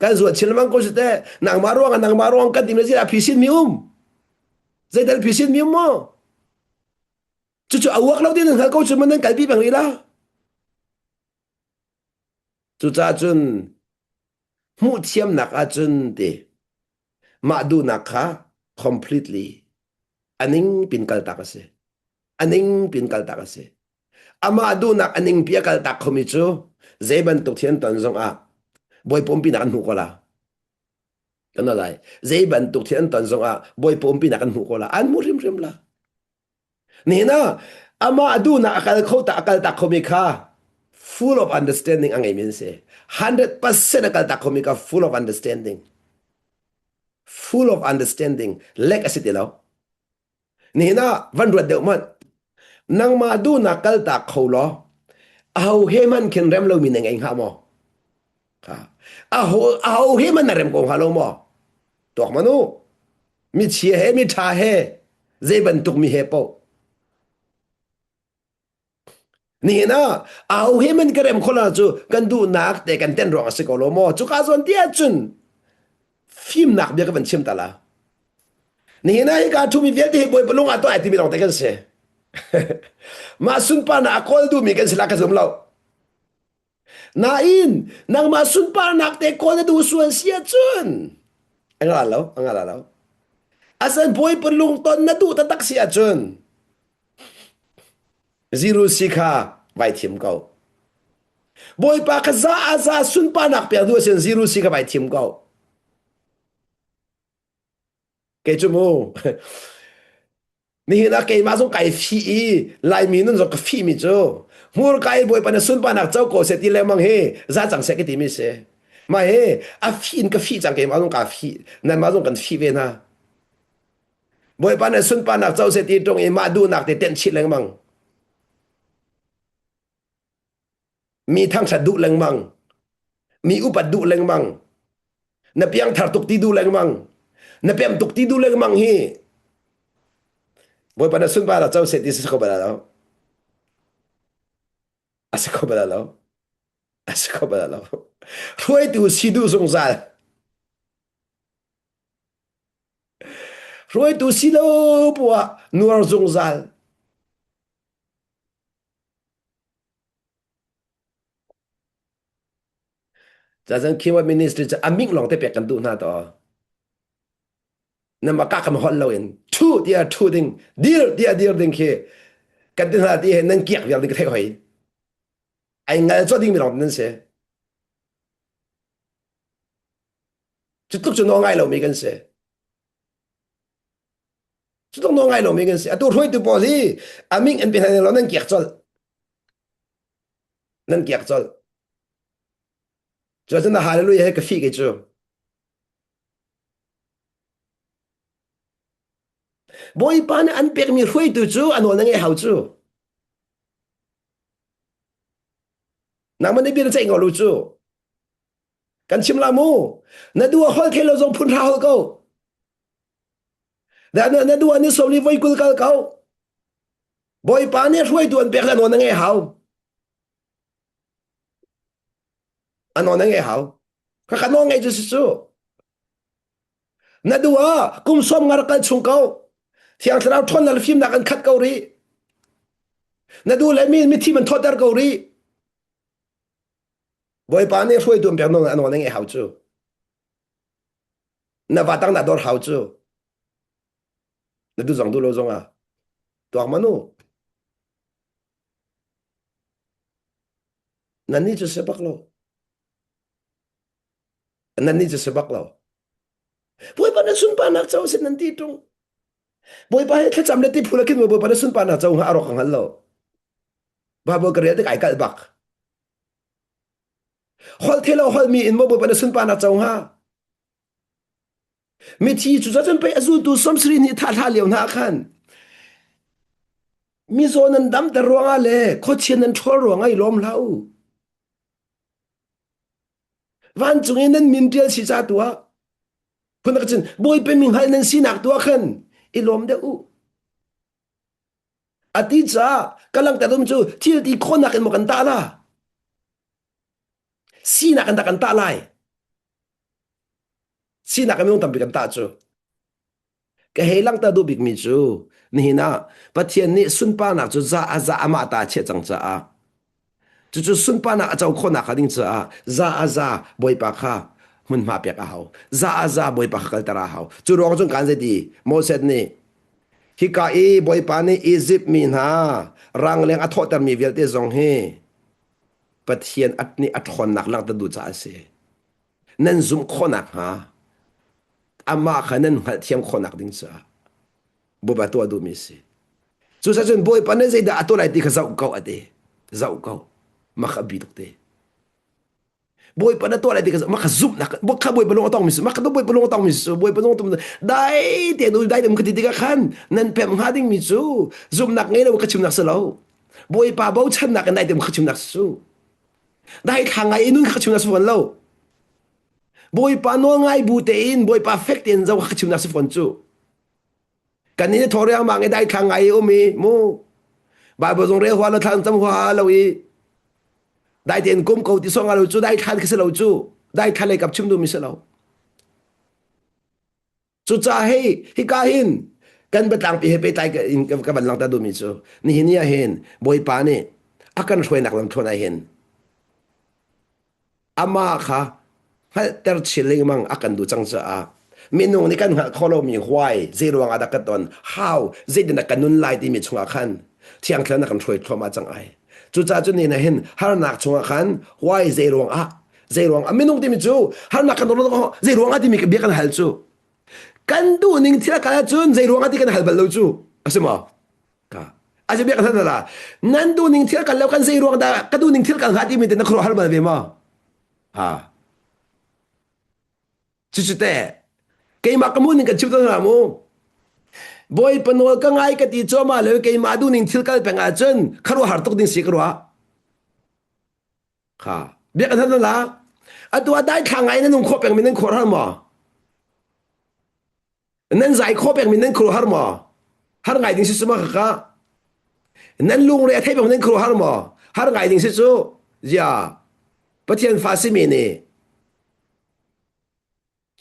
kan zuat chin lengmang ko cu teh. Nangmah ruang ah nangmah ruang kan ti le zira phisin mi um. Zeital phisin mi um maw? Cucu a uak lo ti nan hngal ko cu man nan kalpi peng rih la. Cucaah cun hmuhthiamnak ahcun ti mah duhnak kha completely a ning pin kaltak a si. A ning pin kaltak a si. Amah duhnak a ningpi a kaltak khomi cu zei bantuk thil an ton zongah Bawipa umpinak an hmuh ko la. Kan lai. Zei bantuk thil an ton zongah Bawipa umpinak an hmuh ko la. An hmu hrimhrim la. Nihin ah amah duhnak a kal kho tak a kal tak khomi kha full of understanding a ngeimi an si. 100% a kal tak khomi kha full of understanding. Full of understanding. Lek a si ti lo. Nihin ah van ruat deuh hmanh. Nangmah duhnak kal tak kho law aho he man khin rem lomi na ngei hnga maw? Aho aho he man na rem ko hnga lo maw? Tuak man u. Michia he miṭha he zei bantuk mi he paoh. Nihin ah aho he man ka rem kho la cu kan duhnak te kan ten ruang a si ko lo maw? Cuka zawn ti ahcun fimnak bia ka van chim ta la. Nihin ah hika ṭhumi vialte hi Bawipa lung ah tuah ai timi lawng te kan si. Mah sunparnak a kawl duhmi kan si la ka zum lo. Nain nangmah sunparnak te kawl na duh sual si ahcun a ngah lo, a ngah lo. Asan Bawipa lungton na duh taktak si ahcun zero si kha vai thim ko. Bawipa kha za a za sunparnak pek duh ahcun zero si kha vai thim ko. Kei cu mu Nihin ah keimah zong kai fih i Laimi nun zong ka fihmi cu hmurka i Bawipa na sunparnak co ko seh ti lengmang hi za cang seh ka timi si. Mah hi a fih in ka fih cang keimah zong kaa fih nanmah zong kan fih ve hna. Bawipa na sunparnak co seh ti ṭung i mah duhnak te tenh chih lengmang. Mi thangṭhat duh lengmang. Mi upat duh lengmang. Na piangthar tuk ti duh lengmang. Na pem tuk ti duh lengmang hi Bawipa na sunparnak co seh ti si kho bal lo. A si kho bal lo. A si kho bal lo. Hruaitu si duh zungzal. Hruaitu si lo poah nuar zungzal. Cazan Kingdom Ministry cu a ming lawng te pek kan duh hna to. Nama ka kam holh loin thu tia thu ding dir tia dir ding khi kan ti hna ti he nan kiak vial ding ka theih hoi. Ai ngal cho ding mi lawng nan si. Cu tluk cu nawl ngai lomi kan si. Cu tluk nawl ngai lomi kan si. Atu hruaitu pawl hi a ming an pe hna lo nan kiak colh. Nan kiak colh. Cu cun na hallelujah he ka fih kei cu. Bawipa nih an pekmi hruaitu cu a nawl na ngeih hau cu. Nangmah nih bia na ceih ngol u cu. Kan chim la mu. Na duh hol thei lo zong phun hra hol ko. Na na duh ni som li voi kul kal ko. Bawipa nih hruaitu an pek le nawl na ngeih hau. A nawl na ngeih hau. Kha ka nawl ngeih cu si cu. Na duh ah kum som nga rak kal chung ko. Thiang Thlarau ṭhawnnak le fimnak an khat ko rih. Na duh le mi mithi man thawter ko rih. Bawipa nih hruaitu an pek nawl a nawl na ngeih hau cu. Na va tang na dor hau cu. Na duh zong duh lo zong ah tuak manu. Nan nih cu si bak lo. Nan nih cu si bak lo. Bawipa na sunparnak co sin nan ti ṭung. Bawipa he thlacam le tiphul a khin Bawipa na sunparnak co hnga a rawk ka hngal lo. Bible ka rel tik ai kalh bak. Holh the lo holh mi in maw Bawipa na sunparnak co hnga? Mithi cu cun pei a zultu sawmsarih nih thah hlah lio hna ah khan mizaw nan damter ruangah le khuachia nan ṭhawl ruangah i lawm hlah u. Vancung i nan min ṭial si ca tu ah phun cun Bawipa mi hngal nan sinak tu ah khan i lawm deuh u. A ti caah ka langhter um cu thil ti khawhnak in maw kan tah la? Sinak in dah kan tah lai? Sinak in minung tampi kan tah cu. Ka hei langhter duh bikmi cu nihin ah Pathian nih sunparnak cu za a za amah ta a chiah cang caah cucu sunparnak a co khawhnak hnga ding caah za a za Bawipa kha hmunhma pek a hau. Za a za Bawipa kha kalter a hau. Cu ruang cun kan zeiti Moses nih hika i Bawipa nih Izipt mi hna rangleng a thawhtermi vialte zong hi Pathian nih a ṭhawnnak langhter duh caah a si. Nan zumh khawh nakhnga amah kha nan hngalhthiam khawh nak ding caah Bawipa tuah duhmi a si. Cucaah cun Bawipa nih zeidah a tuah lai ti kha zoh ko a ti. Zoh ko. Mah kha a bi tuk te. Bawipa na tuah lai ti kha mah kha zumhnak kha Bawipa lung a tongmi si mah kha Bawipa lung a tongmi si Bawipa lung a tongmi dai te nu dai te ka ti tikah khan nan pem hnga dingmi cu zumhnak ngei lo ka chimnak si lo. Bawipa bochannak in dai te ka chimnak si cu. Dai thla ngai in nun kha chimnak si fawn lo. Bawipa nawl ngai bu tein Bawipa fek tein zo kha chimnak si fawn cu. Kan nih thaw riangmang i dai thla ngai i um i mu Bible zong rel hua lo thla cam hua lo i dai tein kum ko ti song lo cu dai thlan khi si lo cu dai thlan lei kap chim duhmi si lo. Cucaah hei hika hin. Kan biatlangpi he pehtlai in ka van langhter duhmi cu nihin ni ah hin Bawipa nih a kan hruainak lamthluan ah hin amah kha hngalhter chin lengmang a kan duh cang caah minung nih kan hngalh khawh lomi why zei ruang ah dah ka ton how zeitin dah ka nun lai timi chungah khan thiang thlarau na kan hruai thluahmah cang ai. Cucaah cun ni na hin harnak chungah khan why zei ruang ah zei ruang ah minung timi cu harnak kan ton zei ruang ah timi bia kan hal cu kan duh ning thil a kal ahcun zei ruang ah ti kan hal bal lo cu a si maw ka a si bia kan hal la nan duh ning thil kal lo kan zei ruang dah ka duh ning thil kal hnga timi te na khuaruah har bal ve maw ha cucu te keimah ka mun ning kan chim tawn hna mu Bawipa nawl ka ngai ka ti cuahmah le keimah duh ning thil kal peng ahcun kharuah har tuk ding si ka ruah Kha bia kan hal la. Atu ah dai thla ngai nan nung khawh peng mi nan khuar har maw? Nan zai khawh peng mi nan khuar har maw? Har ngai ding si su ma kha. Nan lungre a thei peng nan khuar har maw? Har ngai ding si cu. Zia Pathian fa si mi nih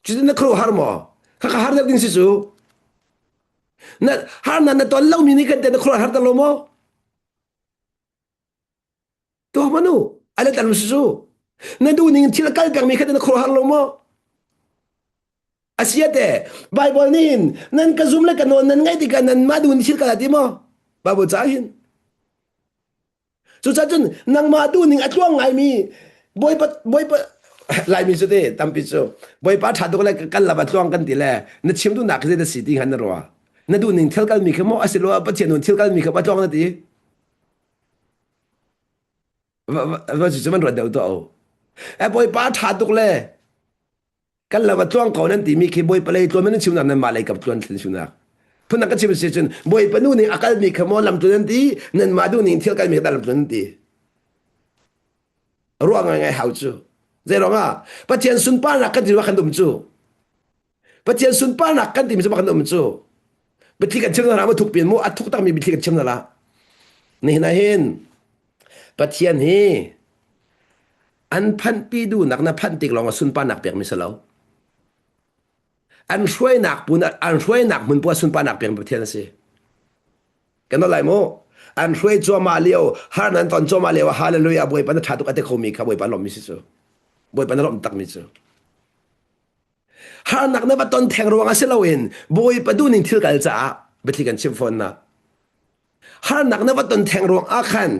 cutin na khuaruah har maw? Kha kha har deuh ding si cu. Na har na na ton lo mi nih kan te na khuaruah har ter lo maw? Tuah manu, ala tan su su. Na duh ning thil kal peng mi kha na khuaruahhar lo maw? Asiate, Bible nih hin nan ka zum le ka nawl nan ngaih tikah nan mah duh ning thil kal ti maw? Bible ca hin. Cucaah cun nangmah duh ning a tluang ngaimi Bawipa Bawipa Laimi cu te tampi cu Bawipa ṭha tuk le kan lam a tluang kan ti le na chim duhnak khi zei na si ti khan na ruah. Na duh ning thil kalmi kha maw asilo Pathian nun thil kalmi kha ma tluang na ti? Va cu man ruat deuh tuah u. E bawipa ṭha tuk le kan lam a tluang ko nan timi khi bawipa lei tluan nan chimnak nan mah lei kap tluan thil chimnak. Phun ka chim si cun bawipa nu nih a kalmi kha maw lam tluan nan ti nan mah duh ning thil kalmi kha lam tluan nan ti. Ruah ngai ngai hau cu. Zei ruangah Pathian sunparnak kan ti kan um cu. Pathian sunparnak kan timi cu kan um cu. Biathli kan chim na ma thuk pin mu a thuk takmi biathli kan chim na la. Nihin ah hin Pathian hi an phanhpi duhnak na phanh tik lawng ah sunparnak pekmi si lo. An hruainak pun an hruainak hmun pu ah sunparnak pekmi Pathian a si. Kan lai mu. An hruai cuahmah lio, har nan ton cuahmah lio hallelujah Bawipa na ṭha tuk a ti khomi kha Bawipa lawmmi si cu. Bawipa na lawmh takmi cu. Harnak na va ton theng ruang ah si loin Bawipa duhning thil kal caah biathli kan chim fawn na. Harnak na va ton theng ruang ah khan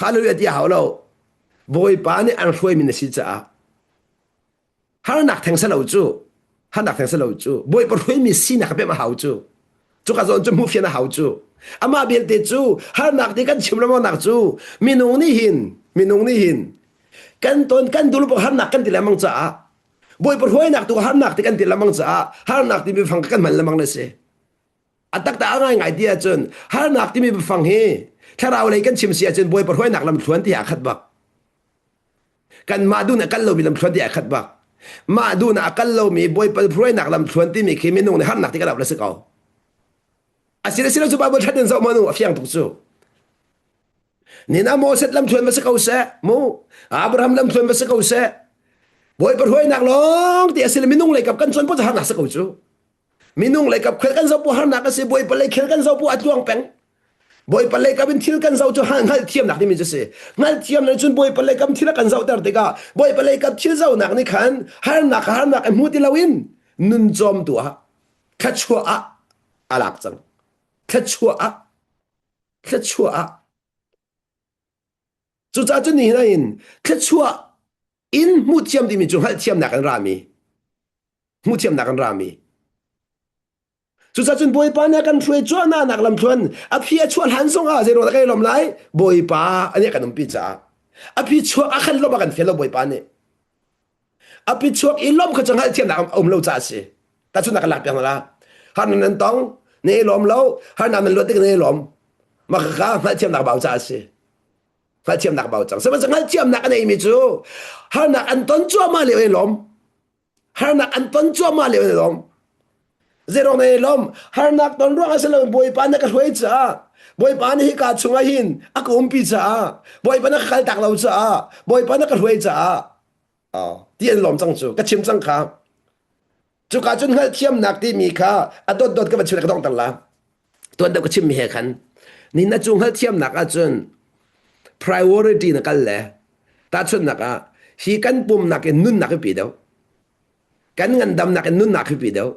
hallelujah ti hau lo. Bawipa nih an hruaimi na si caah harnak theng si lo cu harnak theng si lo cu Bawipa hruaimi sinak ka pem a hau cu cuka zawn cu hmuh fian a hau cu amah belte cu harnak ti kan chim lengmang cu minung nih hin minung nih hin kan ton kan dul harnak kan ti lengmang caah Bawipa hruainak tu harnak ti kan ti lengmang caah harnak timi biafang kan hman lengmang na si. A taktak a ngaingai ti ahcun harnak timi biafang hi thlarau lei kan chim si ahcun Bawipa hruainak lamthluan ti ah khat bak. Kanmah duhnak kal lomi lamthluan ti ah khat bak. Mah duhnak a kal lomi Bawipa hruainak lamthluan timi khi minung nih harnak ti kan auh le si ko. Asile silo cu Bible ṭhat in zoh manu a fiang tuk cu. Nina Moses lamthluan va si ko seh mu Abraham lamthluan va si ko seh Bawipa hruainak lawng ti a si le minung lei kap kan cawn po harnak si ko cu minung lei kap khel kan zoh po harnak a si Bawipa lei khel kan zoh po a tluang peng Bawipa lei kap in thil kan zoh cu hngalh thiamnak timi cu si hngalh thiam le cun Bawipa lei kap thil a kan zohter tikah Bawipa lei kap thil zohnak nih khan harnak harnak i hmu ti loin nun cawm tu ah thluachuah ah a lak cang thluachuah ah thluachuah ah cucaah cun nihin ah hin thluachuah in hmuhthiam timi cu hngalhthiamnak an rami hmuhthiamnak an rami cucaah cun Bawipa nih a kan hruai cuahmahnak lamthluan a phi a chuah hlan zong ah zeiruang dah kan i lawm lai Bawipa nih a kan umpi caah a phi chuak a khan lawm a kan fial lo Bawipa nih A pichuak i lawmh kha cu hngalhthiamnak a um lo caah a si. Tahchunhnak kan lak piak hna la. Harnak nan tong, na i lawm lo, harnak nan luat tik na i lawm. Mah kha hngalhthiamnak bau caah a si. Hngalhthiamnak bau cang. Sihmanhsehlaw hngalhthiamnak a neimi cu harnak an ton cuahmah lio i lawm. Harnak an ton cuahmah lio i lawm. Zeirong na i lawm? Harnak ton ruang ah si lo Bawipa na ka hruai caah Bawipa nih hika chungah hin a ka umpi caah Bawipa na ka kaltak lo caah Bawipa na ka hruai caah ti an lawm cang cu ka chim cang kha cuka cun hngalhthiamnak timi kha a dot dot ka van chim ka donghter la. Tuan deuh ka chimmi he khan ni na cu hngalhthiamnak ahcun priority na kal le tahchunhnak ah hi kan pumnak in nunnak hi pi deuh. Kan ngandamnak in nunnak hi pi deuh.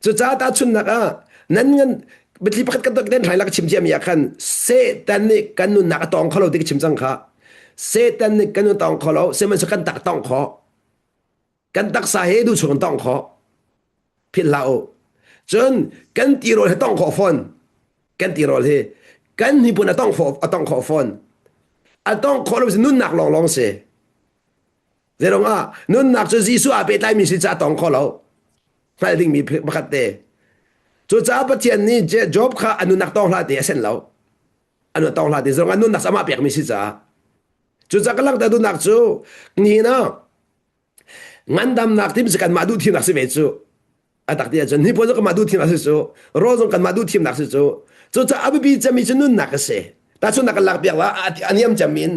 Cucaah tahchunhnak ah nan ngan biathli pakhat kan den hrai la ka chim ciami ah khan Satan nih kan nunnak a tawng kho lo ti ka chim cang kha. Satan nih kan nun tawng kho lo, sihmanhsehlaw kan tak tawng kho. Kan taksa he duh chung tawng kho. Philh hlah u. Cun kan tirawl he tawng khawh fawn. Kan tirawl hi kan hnipuan a tawng khawh a tawng khawh fawn. A tawng khawh lo si nunnak lawnglawng si. Zeirong ah nunnak cu Jesuh aa pehtlaimi si caah tawng kho lo. Hngalh dingmi pakhat te. Cucaah Pathian nih Job kha a nunnak tawng hlah ti a sen lo. A nun tawng hlah ti zong a nunnak amah pekmi si caah. Cucaah ka langhter duhnak cu nihin ah ngandamnak timi cu kanmah duh thimnak si ve cu. A tak ti ahcun hnipuan zong kanmah duh thimnak si cu. Rawl zong kanmah duh thimnak si cu. Cucaah a biapi cemmi cu nunnak a si. Tahchunhnak kan lakpiak la a niam cemmi in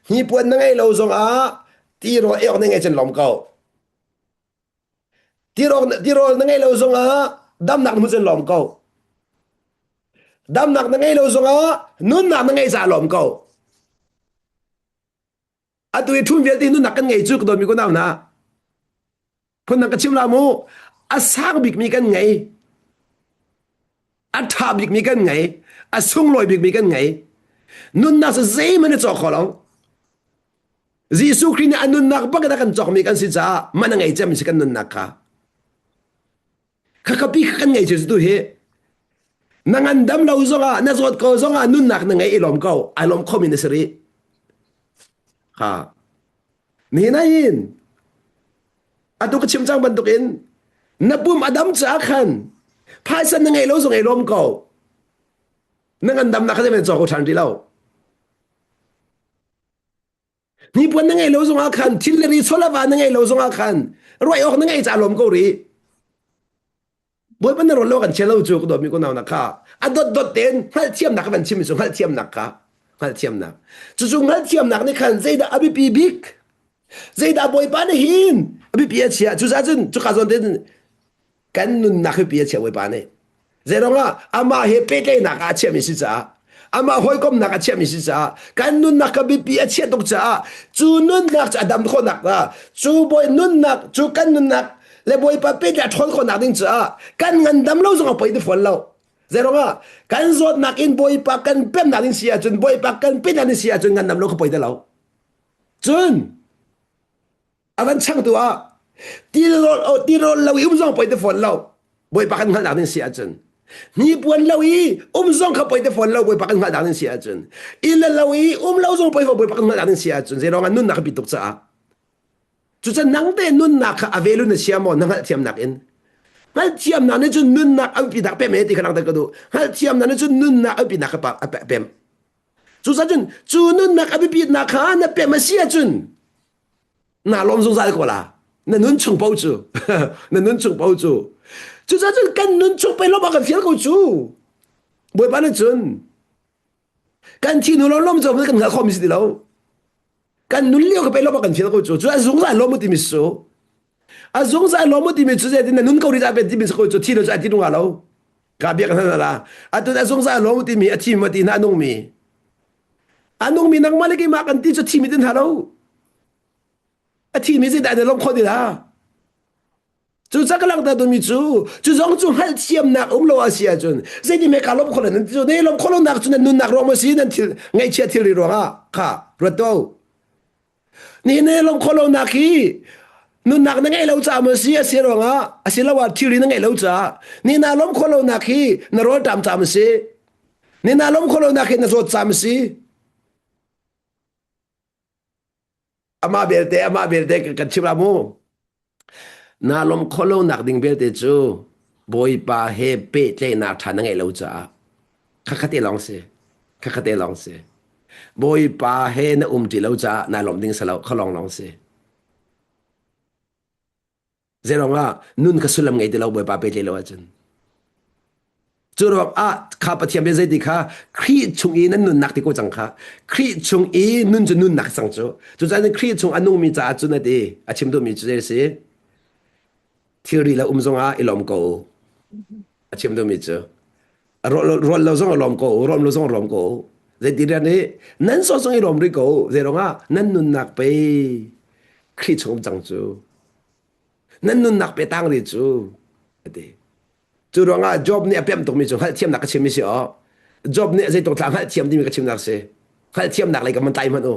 hnipuan na ngei lo zongah tirawl ei awk na ngei cun lawm ko. Tirawl, tirawl na ngei lo zongah damnak na hmu cun lawm ko. Damnak na ngei lo zongah nunnak na ngei caah lawm ko. Atu i ṭhum vialte nunnak kan ngei cu ka dawtmi kunau hna. Phundang ka chim la mu. A sang bikmi kan ngei. A ṭha bikmi kan ngei. A sunglawi bikmi kan ngei. Nunnak cu zeihmanh na cawk kho lo. Jesuh Khrih nih a nunnak bak in a kan cawkmi kan si caah man a ngei cemmi si kan nunnak kha. Khakhapi kha kan ngei cu tu hi. Na ngandam lo zongah na zawt ko zongah nunnak na ngei i lawm ko. Ai lawm khomi na si rih. Ha. Nihin ah atu ka chim cang bantukin na pum a dam caah khan phaisa na ngei lo zong i lawm ko. Na ngandamnak kha zeihmanh cawk ko ṭhan rih lo. Hnipuan na ngei lo zongah khan thil le ri chawlava na ngei lo zongah khan ruai awk na ngei ca lawm ko rih. Bawipa na rawl lo kan chia lo cu ka dawtmi ko nau na kha a dot dot tein hngalhthiamnak ka van chim cu hngalhthiamnak kha hngalhthiamnak cucu hngalhthiamnak nih khan zeidah a biapi bik zeidah Bawipa nih hin a biapi a chia cucaah cun cuka zawn tein kan nunnak hi pi a chiah Bawipa nih Zeirong ah amah he pehtlaihnak ah a chiahmi si caah amah hawikomnak a chiahmi si caah kan nunnak ka biapi a chiah tuk caah cu nunnak cu a dam khawhnak la cu bawi nunnak cu kan nunnak le bawipa pehtlaih a ṭhawn khawhnak ding caah kan ngandam lo zong a poi ti fawn lo zeirong ah kan zawtnak in bawipa kan pemnak ding si ahcun bawipa kan pehtlaih ding si ahcun ngandam lo ka poi ti lo cun A van changtu ah tirawl tirawl lo i um zong poi te fawn lo. Bawipa kan hngalhnak ding si ahcun hnipuan lo i um zong kha poi te fawn lo Bawipa kan hngalhnak ding si ahcun inn le lo i um lo zong poi fawn Bawipa kan hngalhnak ding si ahcun zeiruang ah nunnak a bi tuk caah cucun nang te nunnak kha a velu na chia maw na hngalhthiamnak in hngalhthiamnak nih cun nunnak a biapinak pem he ti kha langhter ka duh hngalhthiamnak nih cun nunnak a biapinak kha a pem cucaah cun cu nunnak a biapitnak kha na pem a si ahcun naa lawm zungzal ko la na nun chung paoh cu na nun chung paoh cu cucaah cun kan nun chung pei lawm ah kan fial ko cu bawipa nih cun kan thi hnu lawm lawm cu kan hngalh khawhmi si ti lo kan nun lio ka pei lawm ah kan fial ko cu cu a zungzal lawm timi su a zungzal lawm timi cu zeitin na nun ko rih dah timi ko cu thi lo cu a ti nunga lo ka biak hna la atu a zungzal lawm timi a thi ma ti na nung mi a nung mi nangmah le keimah kan ti cu thi mi tin hna lo a thimi zeidah na lawmh khawh ti la cu ca ka langhter duhmi cu cu zong cu hngalhthiamnak um lo a si ahcun zeitin me ka lawmh khawh lo nan ti cu ne lawmh khawh lonak cu nan nunnak ruang maw si nan thil ngaihchia thilri ruangah kha ruat to ni ne lawmh khawh lonak hi nunnak na ngeih lo caah maw si a si ruangah asiloah thilri na ngeih lo caah ni na lawmh khawh lonak hi na rawlṭam caah maw si ni na lawmh khawh lonak hi na zawt caah maw si Amah belte amah belte kan chim la mu. Naa lawm khawh lonak ding belte cu Bawipa he pehtlaihnak ṭha na ngeih lo caah khakhat te lawng si. Khakhat te lawng si. Bawipa he na um ṭi lo caah naa lawmh ding si lo kha lawng lawng si. Zeirong ah nun kha sullam ngei ti lo Bawipa pehtlaih lo ahcun. Cu ruang ah kha Pathian bia zeiti kha Khrih chung i nan nunnak ti ko cang kha. Khrih chung i nun cu nunnak cang cu. Cucaah Khrih chung a nungmi caah cun a ti a chim duhmi cu zei a si? Thilri le um zongah i lawm ko u. A chim duhmi cu. Rawl lo zong a lawm ko, rawm lo zong a lawm ko. Zeiti rian i nan so zong i lawm rih ko. Zei ruangah nan nunnak pe Khrih chung um cang cu. Nan nunnak pe tang ri cu. Ati. Cu ruangah Job nih a pemh tukmi cu hngalhthiamnak ka chimmi si aw. Job nih zeitluk thla hngalhthiam timi ka chimnak si. Hngalhthiamnak lei ka man tlai hmanh u.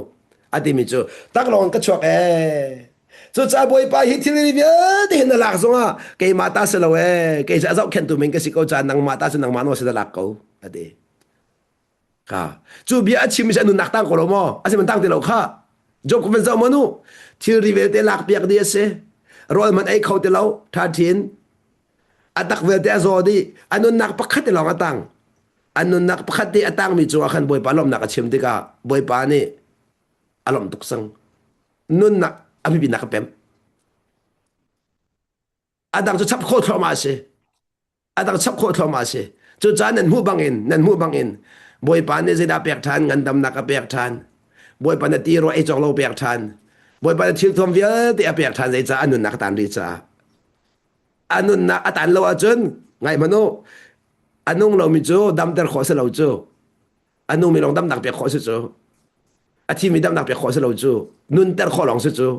A timi cu taklawng ka chuak ee. Cucaah Bawipa hi thil vialte hin na lak zongah keimah ta si lo ee. Kei cu a zohkhenhtu men ka si ko caah nangmah ta cu nangmah nawl si na lak ko a ti. Ka cu bia a chimmi cu a nunnak tang ko lo maw? A si man tang ti lo kha. Job ka van zoh maw nu? Thilri vialte lak piak dih a si. Rawl man ei kho ti lo. Ṭha ṭhin. A tak vialte a zaw dih. A nunnak pakhat te lawng a tang. A nunnak pakhat te a tangmi cungah khan Bawipa lawmhnak a chim tikah Bawipa nih a lawmh tuk cang. Nunnak a biapinak a pemh. A dang cu chap khawh thluahmah a si. A dang chap khawh thluahmah a si. Cucaah nan hmuh bangin, nan hmuh bangin Bawipa nih zeidah pek ṭhan, ngandamnak a pek ṭhan. Bawipa na ti rua ei cawk lo pek ṭhan. Bawipa na thilthuam vialte a pek ṭhan zeicah a nunnak a tan rih caah. A nunnak a tan lo ahcun ngai hmanh u a nung lomi cu damter khawh si lo cu a nungmi lawng damnak pek khawh si cu a thimi damnak pek khawh si lo cu nunter khawh lawng si cu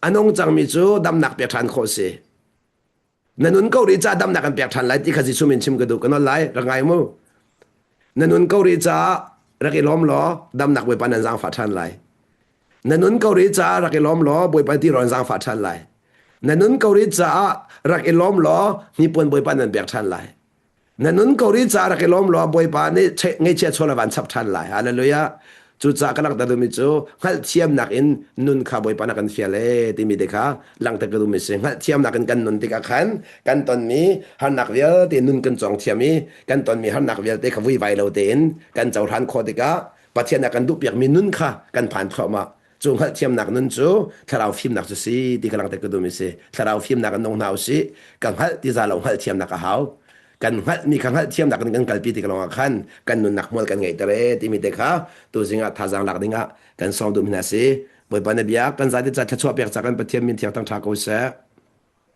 a nung cangmi cu damnak pek ṭhan khawh si na nun ko rih caah damnak kan pek ṭhan lai ti kha Jesuh min chim ka duh ka nawl lai rak ngai mu na nun ko rih caah rak i lawm law damnak Bawipa nan zaangfah ṭhan lai Na nun ko rih caah rak i lawm law Bawipa ti rawn zaangfah ṭhan lai. Na nun ko rih caah rak i lawm law hnipuan Bawipa nan pek ṭhan lai. Na nun ko rih caah rak i lawm law Bawipa nih ngaihchia chawl a van chap ṭhan lai. Hallelujah. Cucaah ka langhter duhmi cu hngalhthiamnak in nun kha Bawipa na kan fial ee timi te kha langhter ka duhmi si. Hngalhthiamnak in kan nun tikah khan kan tonmi harnak vialte nun kan cawng thiam i kan tonmi harnak vialte kha vuivai lo tein kan cohlan khawh tikah Pathian a kan duhpiakmi nun kha kan phan thluahmah. Cu hngalhthiamnak nun cu thlarau fimnak cu si ti ka langhter ka duhmi si. Thlarau fimnak in nung hna usih. Ka hngalh ti za lo hngalhthiamnak a hau. Kan hngalhmi kha hngalhthiamnak in kan kalpi tik lawngah khan kan nunnak hmual kan ngeihter e timi te kha tuzing ah thazaang lak dingah kan sawm duhmi hna si. Bawipa na bia kan zate ca thluachuah pek ca kan Pathian min thiang thang ṭha ko seh.